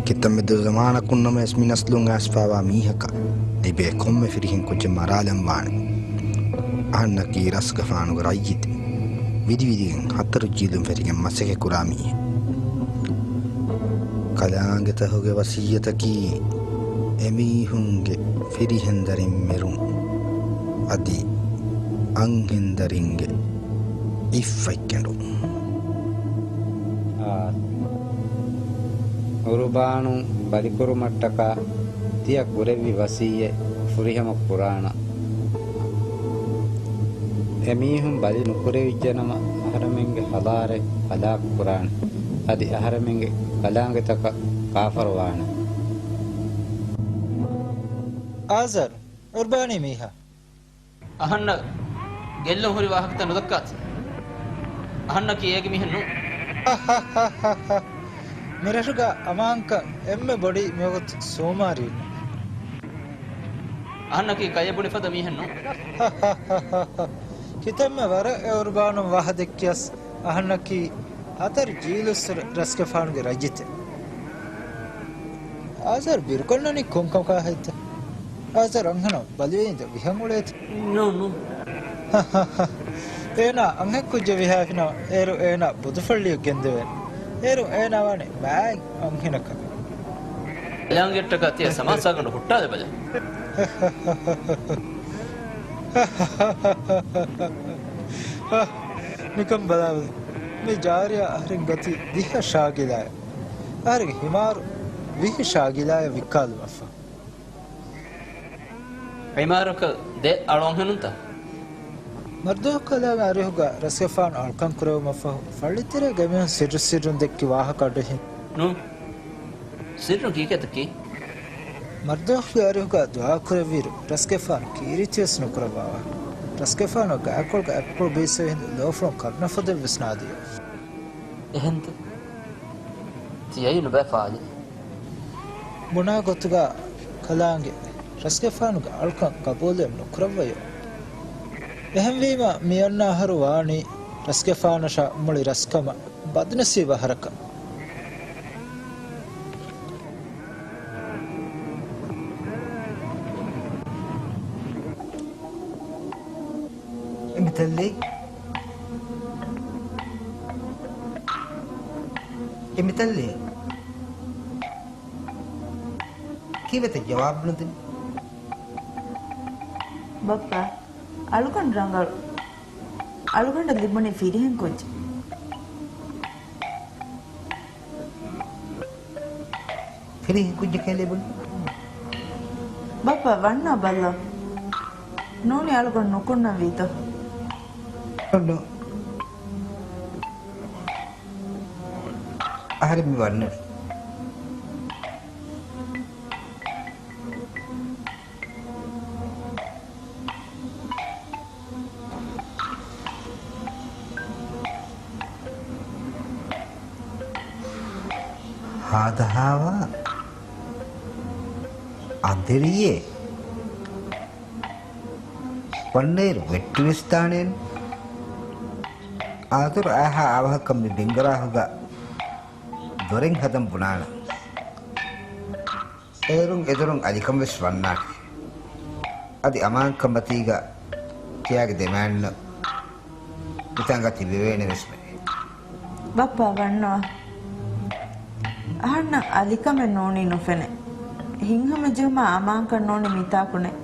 ކިތަންމެ ދުރު ޒަމާނަކުން ނަމަވެސް މި ނަސްލުން އައިސްފައިވާ މީހަކަށް ލިބޭ ކޮންމެ ފިރިހެން ކުއްޖެއް މަރާލަންވާނެ. އަހަންނަކީ ރަސްގަފާނުގެ ރައްޔިތެއް. ވިދިވިދިގެން ހަތަރު ޖީލުން ފެށިގެން މަސައްކަތްކުރާ މީހެއް. ކަލާނގެތަހުގެ ވަސިއްޔަތަކީ އެމީހުންގެ ފިރިހެންދަރިން މެރުން އަދި އަންހެންދަރިންގެ އިއްފަތް ކެނޑުން. އާ، ޤުރުބާނު ބަލިކުރުމަށްޓަކާ ތިޔަ ކުރެއްވި ވަސިއްޔަތް ފުރިހަމަ ކުރާނަން. އެމީހުން ބަލި ނުކުރެވިއްޖެނަމަ، އަހަރެމެންގެ ހަޟާރަތް ހަލާކު ކުރާނެ. އަދި އަހަރެމެންގެ ކަލާނގެތަކަށް ކާފަރުވާނެ. އާޒަރު، ޤުރުބާނީ މީހާ. އަހަންނަށް ގެއްލުން ހުރި ވާހަކަތައް ނުދައްކާތި. އަހަންނަކީ އޭގެ މީހެއް ނޫން. މިރަށުގަ އަމާންކަން އެންމެ ބޮޑީ މިވަގުތު ސޯމާރީންނެއް. އަހަންނަކީ ކައެއް ބުނި ފަދަ މީހެއް ނޫން. ކިތަންމެ ވަރަށް އެ ޤުރުބާނު ވާހަ ދެއްކިޔަސް އަހަންނަކީ ހަތަރު ޖީލުއްސުރެ ރަސްގެފާނުގެ ރައްޔިތެއް. އާޒަރު ބިރުކޮށްލަނީ ކޮންކަމަކާ ހައްތަ؟ އާޒަރު އަންހެނަށް ބަލިވެއިން ދެ ވިހަން އުޅޭތަ؟ ނޫން، ނޫން. އޭނާ އަންހެން ކުއްޖެއް ވިހާފިނަމަ، އޭރު އޭނާ ބޮދުފައްޅިއަށް ގެންދެވޭނެ. އޭރު އޭނާ ވާނެ މާތް އަންހެނަކަށް. ކަލާނގެއަށްޓަކާ ތިޔަ ސަމާސާގަނޑު ހުއްޓާލެބަލަ. ނިކަން ބަލާބަލަ. މި ޖާރިޔާ އަހަރެން ގަތީ ދިހަ ޝާގިލާއެއް. އަހަރެން ހިމާރު ވިހި ޝާގިލާއަށް ވިއްކާލުމަށްފަހު. ހިމާރަކަށް ދެ އަޅު އަންހެނުންތަ؟ މަރްދޫ ކަލާނގެ އަރިހުގަ ރަސްގެފާނު އަޅުކަން ކުރެވުމަށްފަހު، ފައްޅިތެރޭގެ މީހުން ސިއްރު ސިއްރުން ދެއްކި ވާހަކަ އަޑުއެހިން. ނޫން. ސިއްރުން ކީކޭތަ ކީ؟ މަރްދޫ އަރިހުގަ ދުޢާ ކުރެއްވިއިރު، ރަސްގެފާނު ކީރިތިވެސް ނުކުރައްވާފަ. ރަސްގެފާނު ގާކޮޅުގެ އަތްޕުޅު ބޭއްސެވި ހިނދު ލޯފުޅުން ކަރުނަފޮދެއްވެސް ނާދިޔަ. އެހެންތަ؟ ތިޔައީ ނުބައި ފާލި. ބުނާ ގޮތުގަ ކަލާނގެ ރަސްގެފާނުގެ އަޅުކަން ގަބޫލެއް ނުކުރައްވަޔޯ. އެހެންވީމަ މިއަންނަ އަހަރު ވާނީ ރަސްގެފާނަށާ މުޅި ރަސްކަމަށް ބަދުނަސީބު އަހަރަކަށް. އެ މިތައްލީ. އެ މިތައްލީ. ކީއްވެތަ ޖަވާބު ނުދިން؟ ބައްޕާ، އަޅުގަނޑު ރަނގަޅު. އަޅުގަނޑަށް ލިބުނީ ފިރިހެން ކުއްޖެއް. ފިރިހެން ކުއްޖެކޭ ލިބުނީ. ބައްޕާ، ވަންނާ ބައްލަ. ނޫނީ އަޅުގަނޑު ނުކުންނަން ވީތަ؟ ނޫން. އަހަރެން މި ވަންނަނީ. ހާދަހާވާ އަނދިރިއެއް ވަންނައިރު ވެއްޓިވެސް ދާނެ. އާދަރު އާހާ އާވަހަކަށް މި ބިންގަރާހުގަ ދޮރެއް ހަދަން ބުނާނަން. އޭރުން އެދޮރުން އަލިކަން ވެސް ވަންނާނެ. އަދި އަމާންކަން މަތީގަ ތިޔާގެ ދެމައިންނަށް މިތާނގަ ތިބެވޭނެ ވެސްމެ. ބައްޕާ ވަންނާ. އަހަންނަށް އަލިކަމެއް ނޫނީ ނުފެނޭ. ހިތްހަމަޖެހުމާ އަމާންކަން ނޫނީ މިތާކު ނެތް.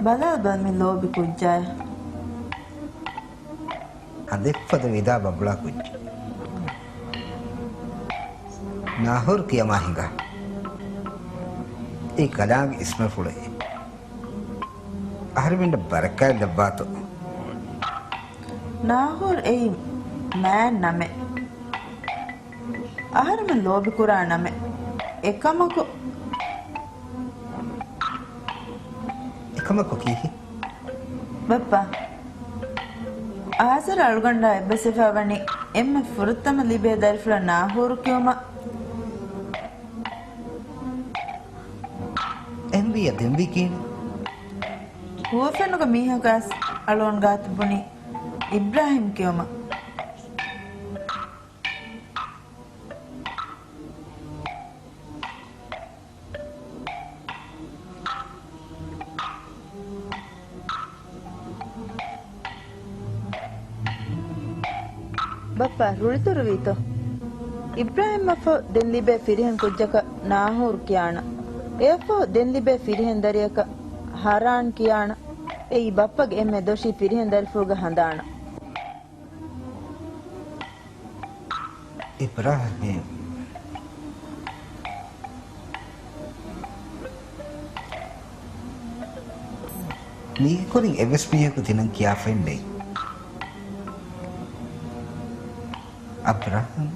ބަލާބަލަ މި ލޯބި ކުއްޖާއެއް. ހަނދެއްފަދަ ވިދާ ބަބުޅާ ކުއްޖެއް. ނާހޫރު ކިޔަމާ ހިނގާ. އެއީ ކަލާނގެ އިސްމަށްފުޅެއް. އަހަރެމެންނަށް ބަރަކާތް ލައްވާތޯ. ނާހޫރު އެއީ މާތް ނަމެއް. އަހަރެމެން ލޯބިކުރާ ނަމެއް. އެކަމަކު. އެކަމަކު ކީކީ؟ ބައްޕާ، އާޒަރަށް އަޅުގަނޑާ އެއްބަސްވެފަ ވަނީ އެންމެ ފުރަތަމަ ލިބޭ ދަރިފުޅަށް ނާހޫރު ކިޔުމަށް. އެހެންވިއްޔާ ދެންވީ ކިހިނެއް؟ ހުވަފެނުގެ މީހަކަސް އަޅުގަނޑު ގާތު ބުނީ އިބްރާހިމް ކިޔުމަށް. ބައްޕާ ރުޅިތުރުވީތޯ؟ އިބްރާހިމްއަށްފަހު ދެން ލިބޭ ފިރިހެން ކުއްޖަކަށް ނާހޫރު ކިޔާނަން. އެއަށްފަހު ދެން ލިބޭ ފިރިހެން ދަރިއަކަށް ހަރާން ކިޔާނަން. އެއީ ބައްޕަގެ އެންމެ ދޮށީ ފިރިހެން ދަރިފުޅުގެ ހަނދާނަށް. އިބްރާހިމް. މީގެ ކުރިން އެއްވެސް މީހަކު ތިނަން ކިޔާފައެއް ނެތް. އަބްރާހަމް.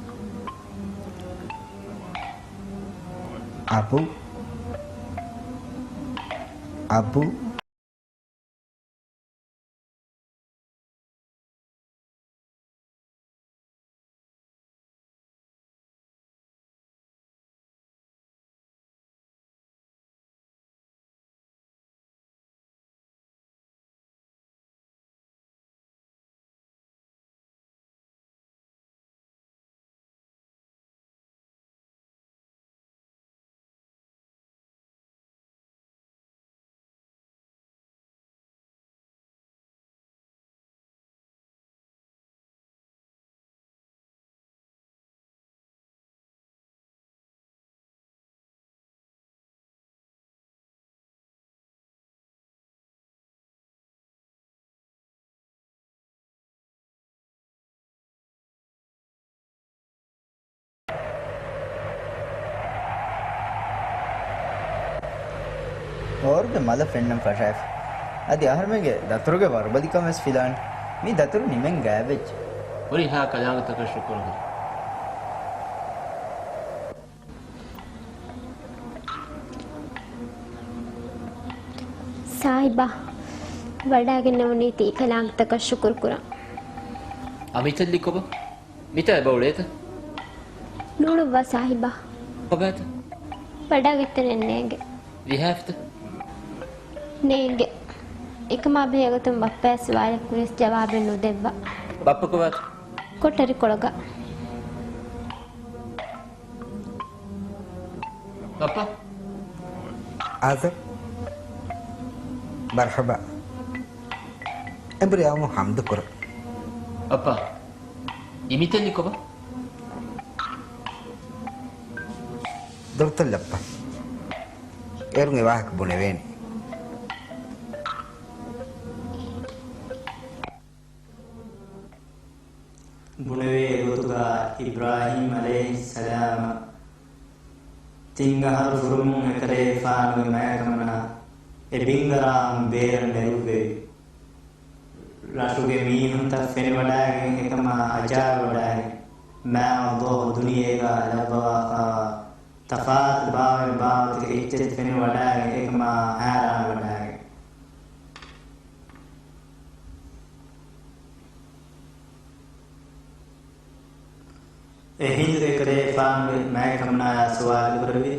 އަބު. އަބު. ހޯރުގެ މަލަށް ފެންނަން ފަށާފި. އަދި އަހަރުމެންގެ ދަތުރުގެ ވަރުބަލިކަން ވެސް ފިލާނެ. މި ދަތުރު ނިމެން ގާތްވެއްޖެ. ހުރިހާ ކަލާނގެތަކަށް ޝުކުރު ހުރި. ސާހިބާ، ވަޑާގެންނެވުނީ ތީ ކަލާނގެތަކަށް ޝުކުރު ކުރަން. އަމިތައްލި ކޮބާ؟ މިތާ އެބަ އުޅޭތަ؟ ނޫޅުއްވާ ސާހިބާ. ކޮބާތަ؟ ވަޑާގެތެރެއެއް ނޭނގެ. ވިހާފިތަ؟ ނޭނގެ. އެކަމާ ބެހޭގޮތުން ބައްޕަޔާ ސުވާލެއް ކުރިޔަސް ޖަވާބެއް ނުދެއްވާ. ބައްޕަ ކޮބާތަ؟ ކޮޓަރިކޮޅުގަ. ބައްޕަ. އާޒަރް. މަރްޙަބާ. އެނބުރި އައުމު ހަމްދު ކުރަން. ބައްޕަ. އިމިތެއްލި ކޮބާ؟ ދޮރުތައް ލައްޕަ. އޭރުން އެ ވާހަކަ ބުނެވޭނެ. ބުނެވޭ ގޮތުގަ އިބްރާހީމް ޢަލައިހިއްސަލާމަށް ތިން އަހަރު ފުރުމުން އެކަލޭގެފާނުގެ މާތްކަމަނާ އެ ބިންގަރާހުން ބޭރަށް ނެރުއްވެވި. ރަށުގެ މީހުންތައް ފެނިވަޑާގެން އެކަމާ އަޖާއިބުވަޑާގެން މާތް ﷲ ދުނިޔޭގަ ލައްވަވާފާވާ ތަފާތު ބާވަތް ބާވަތުގެ އެއްޗެއް ފެނިވަޑާގެން އެކަމާ ހައިރާންވަޑާގެން. އެހިނދު އެކަލޭގެފާނުގެ މާތްކަމަނާޔާ ސުވާލު ކުރެއްވި،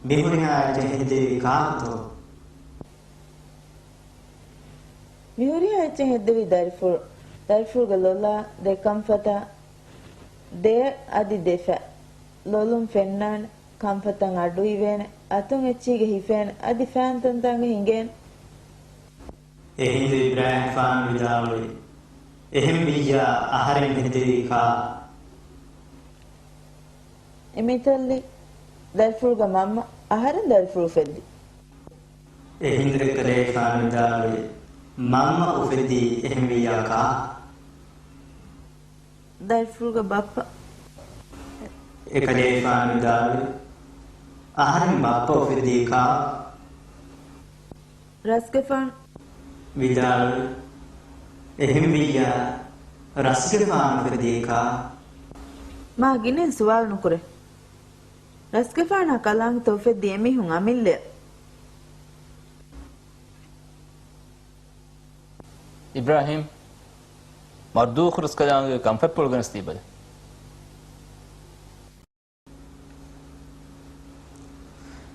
މި ހުރިހާ އެއްޗެއް ހެއްދެވީ ކާކުތޯ؟ މި ހުރިހާ އެއްޗެއް ހެއްދެވީ ދަރިފުޅު. ދަރިފުޅުގެ ލޮލާ، ދެ ކަންފަތާ، ދެ އަދި ދެ ފަ. ލޮލުން ފެންނާނެ، ކަންފަތަށް އަޑު އިވޭނެ، އަތުން އެއްޗީގަ ހިފޭނެ، އަދި ފައިން ތަންތާނގަ ހިނގޭނެ. އެހިނދު އިބްރާހީމްފާނު ވިދާޅުވި، އެހެން ވިއްޔާ އަހަރެން ހެއްދެވީ ކާ؟ އެމީތައްލި ދަރިފުޅުގަ މަންމަ އަހަރެން ދަރިފުޅު ފެއްލި. އެހިނދު އެކަލޭގެފާނު ވިދާޅުވި، މަންމަ އުފެއްދީ އެހެންވިއްޔާ ކާ؟ ދަރިފުޅުގެ ބައްޕަ. އެކަލޭގެފާނު ވިދާޅުވި، އަހަރެން ބައްޕަ އުފެއްދީ ކާ؟ ރަސްގެފާނު. ވިދާޅުވި، އެހެންވިއްޔާ، ރަސްގެފާނު އުފެއްދީ ކާ؟ މާ ގިނައިން ސުވާލު ނުކުރޭ. ރަސްގެފާނާ ކަލާނގެތައް އުފެއްދީ އެމީހުން އަމިއްލައަށް. އިބްރާހީމް، މަރްދޫޚު ރަސްކަލާނގެ ކަންފަތްޕުޅު ގެނެސް ދީބަލަ.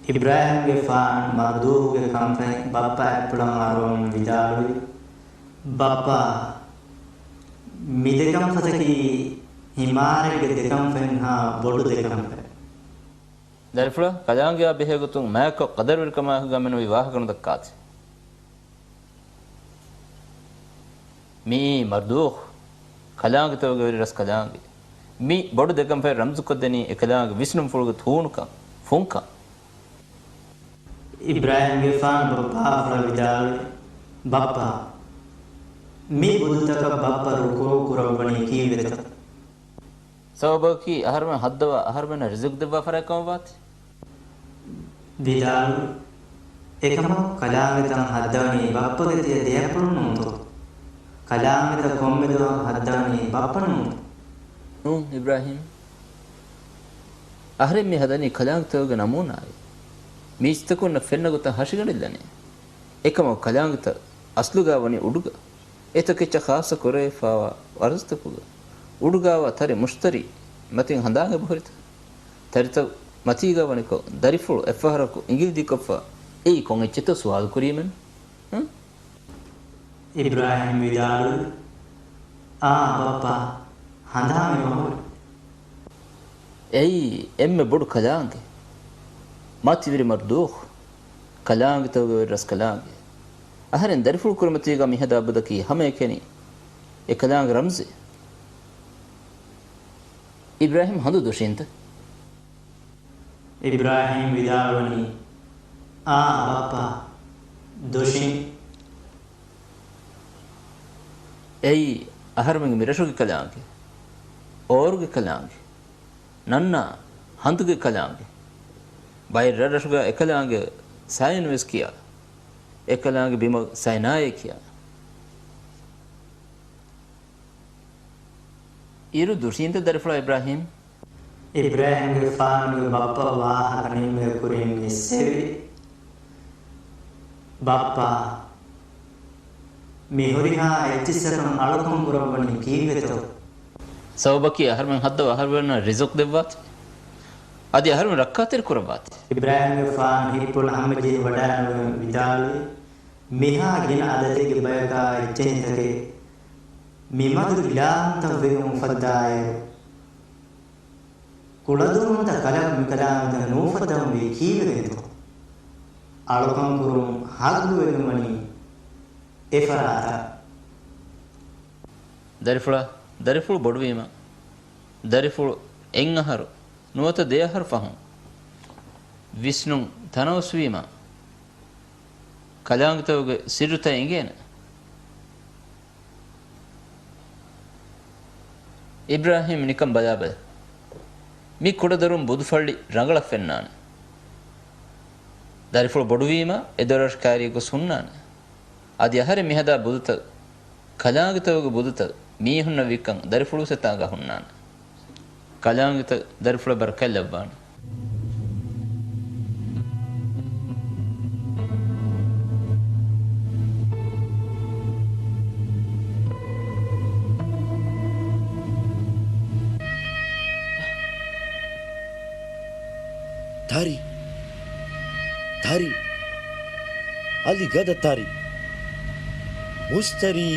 އިބްރާހީމްގެފާނު މަރްދޫޚުގެ ކަންފަތް ބައްޕަ އަތްޕުޅަށް އަރުވަމުން ވިދާޅުވި، ބައްޕާ، މި ދެކަންފަތަކީ ހިމާރެއްގެ ދެކަންފަތްހާ ބޮޑު ދެކަންފަތް. ދަރިފުޅާ، ކަލާނގެއާ ބެހޭގޮތުން މާތްކޮށް ޤަދަރުވެރިކަމާ ހިނގާ މެނުވީ ވާހަކަ ނުދައްކާތި. މިއީ މަރްދޫޚު، ކަލާނގެތަކުގެ ވެރި ރަސްކަލާނގެ. މި ބޮޑު ދެކަންފަތް ރަމްޒުކޮށްދެނީ އެކަލާނގެ ވިސްނުންފުޅުގެ ތޫނުކަން، ފުންކަން. އިބްރާހީމްގެފާނު ބައްޕާފުޅަށް ވިދާޅުވި، ބައްޕާ، މި ބުދުތަކަށް ބައްޕަ ރުކޫޢު ކުރައްވަނީ ކީއްވެތޯ؟ ސަބަބަކީ އަހަރުމެން ހައްދަވާ އަހަރުމެންނަށް ރިޒުޤު ދެއްވާ ފަރާތްކަމަށްވާތީ. ވިދާޅުވި، އެކަމަކު ކަލާނގެތައް ހައްދަވަނީ ބައްޕަގެ ތިޔަ ދެއަތްޕުޅުން ނޫންތޯ؟ ކަލާނގެތައް ކޮންމެ ދުވަހަކު ހައްދަވަނީ ބައްޕަ ނޫންތޯ؟ ނޫން އިބްރާހީމް. އަހަރެން މި ހަދަނީ ކަލާނގެތަކުގެ ނަމޫނާއެއް. މީސްތަކުންނަށް ފެންނަ ގޮތަށް ހަށިގަނޑެއްލަނީ. އެކަމަކު ކަލާނގެތައް އަސްލުގަ ވަނީ އުޑުގަ. އެތަކެއްޗަށް ޚާއްޞަ ކުރެވިފައިވާ ވަރަޒުތަކުގަ. އުޑުގަވާ ތަރި މުޝްތަރީ މަތިން ހަނދާން އެބަހުރިތަ؟ ތަރިތައް މަތީގަ ވަނިކޮށް، ދަރިފުޅު އެއްފަހަރަކު އިނގިލި ދިގުކޮށްފަ، އެއީ ކޮން އެއްޗެއްތޯ ސުވާލު ކުރީމެން؟ ހުން؟ އިބްރާހީމް ވިދާޅުވި، އާ ބައްޕާ، ހަނދާން އެބަހުރި. އެއީ އެންމެ ބޮޑު ކަލާނގެ. މަތިވެރި މަރްދޫޚު. ކަލާނގެތަކުގެ ވެރި ރަސްކަލާނގެ. އަހަރެން ދަރިފުޅު ކުރިމަތީގަ މިހަދާ ބުދަކީ ހަމައެކަނި އެ ކަލާނގެ ރަމްޒެއް. އިބްރާހީމް ހަނދު ދޮށީންތަ؟ އިބްރާހީމް ވިދާޅުވަނީ، އާ ބައްޕާ، ދޮށީން. އެއީ އަހަރުމެންގެ މިރަށުގެ ކަލާނގެ، އޯރުގެ ކަލާނގެ، ނަންނާ ހަނދުގެ ކަލާނގެ. ބައެއް ރަށްރަށުގަ އެކަލާނގެ ސައިން ވެސް ކިޔާ. އެކަލާނގެ ބިމަށް ސައިނާއޭ ކިޔާ. އިރު ދުށީންތަ ދަރިފުޅާ އިބްރާހީމް؟ އިބްރާހީމްގެފާނުގެ ބައްޕަ ވާހަކަ ނިންމޭ ކުރިން އިސްއެވި. ބައްޕާ، މި ހުރިހާ އެއްޗިއްސަކަށް އަޅުކަން ކުރައްވަނީ ކީއްވެތޯ؟ ސަބަބަކީ އަހަރުމެން ހައްދަވާ އަހަރުމެންނަށް ރިޒުޤު ދެއްވާތީ. އަދި އަހަރުމެން ރައްކާތެރި ކުރައްވާތީ. އިބްރާހީމްގެފާނު ހިތްޕުޅަށް ހަމަޖެހި ވަޑައިނުވެ ވިދާޅުވި، މިހާ ގިނަ އަދަދެއްގެ ބަޔަކާ އެއްޗެހިތަކެއް މިމަދު އިލާހުންތައް ވެގެން އުފައްދާއިރު، ކުޅަދުންތައް ކަލަކު މިކަލާނގެތައް ނޫފައްދަވަންވީ ކީއްވެގެންތޯ؟ އަޅުކަން ކުރުން ހައްގުވެގެން ވަނީ އެފަރާތަށް. ދަރިފުޅާ، ދަރިފުޅު ބޮޑުވީމަ، ދަރިފުޅު އެއްއަހަރު ނުވަތަ ދެއަހަރު ފަހުން ވިސްނުން ތަނަވަސްވީމަ، ކަލާނގެތަކުގެ ސިއްރުތައް އެނގޭނެ. އިބްރާހީމް ނިކަން ބަލާބަލަ. މި ކުޑަދޮރުން ބުދުފައްޅި ރަނގަޅަށް ފެންނާނެ. ދަރިފުޅު ބޮޑުވީމަ، އެދޮރަށް ކައިރި ގޮސް ހުންނާނެ. އަދި އަހަރެން މިހަދާ ބުދުތައް، ކަލާނގެތަކުގެ ބުދުތައް މީހުންނަށް ވިއްކަން ދަރިފުޅުސް އެތާނގަ ހުންނާނެ. ކަލާނގެތައް ދަރިފުޅަށް ބަރަކަތް ލައްވާނެ. ތަރި. ތަރި. އަލި ގަދަ ތަރި. މުޝްތަރީ.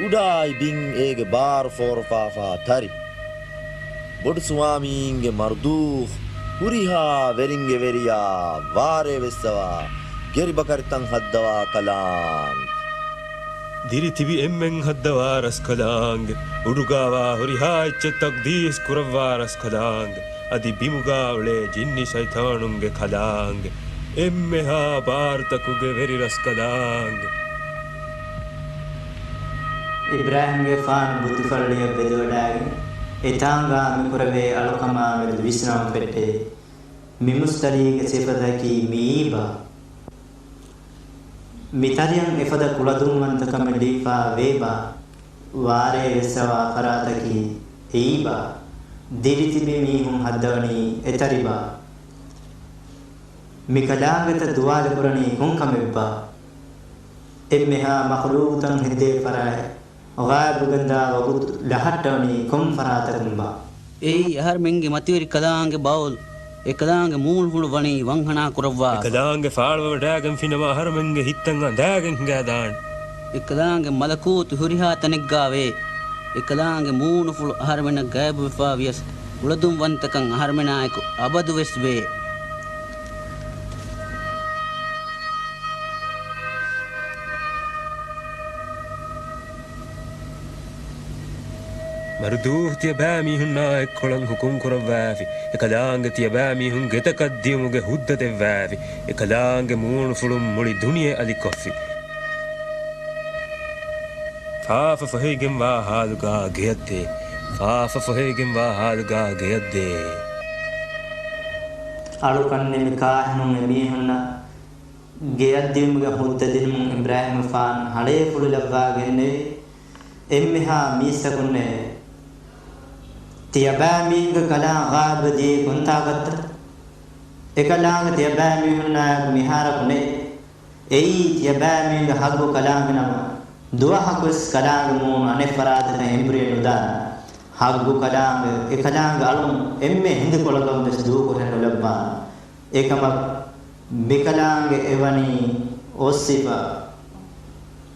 އުޑާއި ބިން އޭގެ ބާރު ފޯރުފާފާ ތަރި. ބޮޑު ސުވާމީންގެ މަރުދޫ، ހުރިހާ ވެރިންގެ ވެރިޔާ، ވާރޭ ވެއްސަވާ، ގެރިބަކަރިތައް ހައްދަވާ ކަލާނގެ. ދިރި ތިބި އެންމެން ހައްދަވާ ރަސްކަލާނގެ. އުޑުގާވާ ހުރިހާ އެއްޗެއް ތަޤްދީސް ކުރައްވާ ރަސްކަލާނގެ. އަދި ބިމުގާ އުޅޭ ޖިންނި ޝައިޠާނުންގެ ކަލާނގެ. އެންމެހާ ބާރުތަކުގެ ވެރިރަސްކަލާނގެ. އިބްރާހީމްގެފާނު ބުއްދިފައްޅިއަށް ވެދެވަޑައިގެން، އެތާނގާ މިކުރެވޭ އަޅުކަމާމެދު ވިސްނަމުން ފެއްޓެވި. މި މުސްތަރީގެ ސިފަތަކީ މިއީބާ؟ މިތަރިއަށް އެފަދަ ކުޅަދުންވަންތަކަމެއް ލިބިފާ ވޭބާ؟ ވާރޭ ވެއްސަވާ ފަރާތަކީ އެއީބާ؟ ދިރިތިބި މީހުން ހައްދަވަނީ އެތަރިބާ؟ މިކަލާނގެތައް ދުވާލުކުރަނީ ކޮންކަމެއްބާ؟ އެންމެހާ މަޚުލޫގުތައް ހެއްދޭ ފަރާތް ޣާއިބުގެންދާ ވަގުތު ލަހައްޓަވަނީ ކޮން ފަރާތަކުންބާ؟ އެއީ އަހަރެމެންގެ މަތިވެރި ކަލާނގެ ބައުލް. އެކަލާނގެ މޫނުފުޅު ވަނީ ވަންހަނާ ކުރައްވާފަ. އެކަލާނގެ ފާޅުވެވަޑައިގެންފިނަމަ އަހަރެމެންގެ ހިތްތައް އަނދާގެން ހިނގާދާނެ. އެކަލާނގެ މަލަކޫތު ހުރިހާ ތަނެއްގާވޭ. އެކަލާނގެ މޫނުފުޅު އަހަރެމެނަށް ޣައިބުވެފާ ވިޔަސް، ކުޅަދުންވަންތަކަން އަހަރެމެނާއެކު އަބަދުވެސް ވޭ. މަރުދޫ ތިޔަބައިމީހުންނާ އެއްކޮޅަށް ހުކުމް ކުރައްވާފި. އެކަލާނގެ ތިޔަބައިމީހުން ގެތަކަށް ދިޔުމުގެ ހުއްދަ ދެއްވާފި. އެކަލާނގެ މޫނުފުޅުން މުޅި ދުނިޔެ އަލިކޮށްފި. ފާފަ ފޮހެވިގެންވާ ހާލުގާ ގެޔަށްދޭ. ފާފަ ފޮހެވިގެންވާ ހާލުގާ ގެޔަށްދޭ. އަޅުކަން ނިމި ކާހިނުން އެމީހުންނަށް ގެޔަށްދިޔުމުގެ ހުއްދަ ދިނުމުން އިބްރާހީމްގެފާނު ހަޅޭފުޅު ލައްވާގެންނެވި. އެންމެހާ މީސްތަކުންނޭ ތިޔަބައިމީހުންގެ ކަލާނގެ ގާބު ދިޔައީ ކޮންތާކަށްތަ؟ އެކަލާނގެ ތިޔަބައިމީހުންނާއެކު މިހާރަކު ނެތް. އެއީ ތިޔަބައިމީހުންގެ ހައްގު ކަލާނގެ ނަމަ، ދުވަހަކުވެސް ކަލާނގެ މޫނު އަނެއް ފަރާތަކަށް އެނބުރިއެއް ނުދާނެ. ހައްގު ކަލާނގެ، އެކަލާނގެ އަޅުން އެންމެ ހިނދުކޮޅަކަށްވެސް ދޫކުރެއް ނުލައްވާނެ. އެކަމަކު، މިކަލާނގެ އެވަނީ އޮއްސިފަ،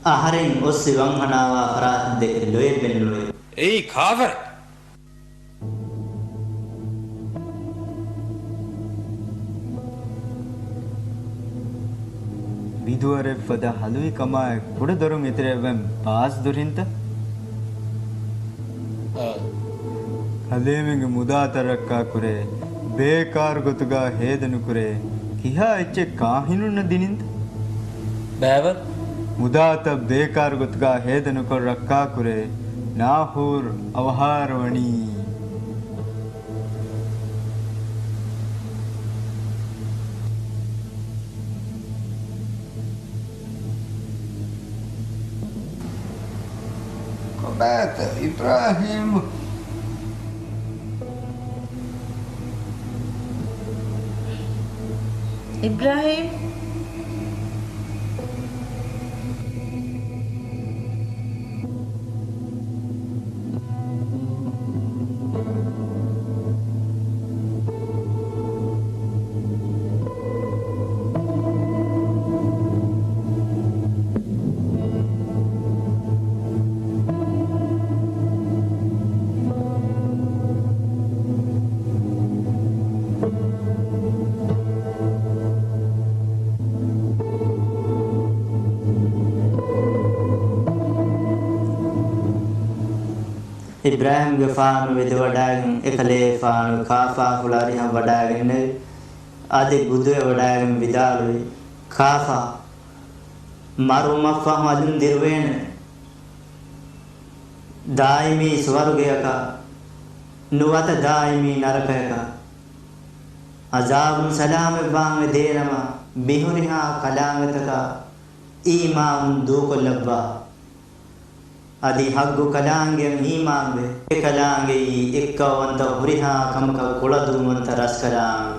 އަހަރެން އޮއްސި ވަންހަނާވާ ފަރާތަށް ދެކެ ލޮޔެއް ބެނުނުވޭ. އެއީ ކާފަރެއް. މިދުވަރެއް ފަދަ ހަލުވި ކަމާއެކު ކުޑަދޮރުން އެތެރެއަށްވަން ބާސް ދުރިންތަ؟ އާ. ކަލޭމެންގެ މުދާތައް ރައްކާކުރޭ، ބޭކާރު ގޮތުގާ ހޭދަ ނުކުރޭ، ކިހާ އެއްޗެއް ކާހިނުންނަށް ދިނިންތަ؟ ބައިވަރު. މުދާތައް ބޭކާރު ގޮތުގާ ހޭދަ ނުކޮށް ރައްކާކުރޭ، ނާހޫރް އަވަހާރަވަނީ. ކޮބާތަ އިބްރާހީމް؟ އިބްރާހީމް؟ އިބްރާހީމްގެފާނު ވެދެވަޑައިގެން އެކަލޭގެފާނު ކާފާފުޅަށް އަރިހަށް ވަޑައިގެންނެވި. އަދި ބުދުވެވަޑައިގެން ވިދާޅުވި، ކާފާ، މަރުވުމަށްފަހު އަލުން ދިރުވޭނެ. ދާއިމީ ސުވަރުގެއަކަށް، ނުވަތަ ދާއިމީ ނަރަކަޔަކަށް. އަޒާބުން ސަލާމަތްވާންވެ ދޭނަމަ، މިހުރިހާ ކަލާނގެތަކަށް އީމާނުން ދޫކޮށްލައްވާ. އަދި ހައްގު ކަލާނގެއަށް އީމާންވެ، އެކަލާނގެއީ އެއްކައުވަންތަ ހުރިހާ ކަމަކަށް ކުޅަދުންވަންތަ ރަސްކަލާނގެ.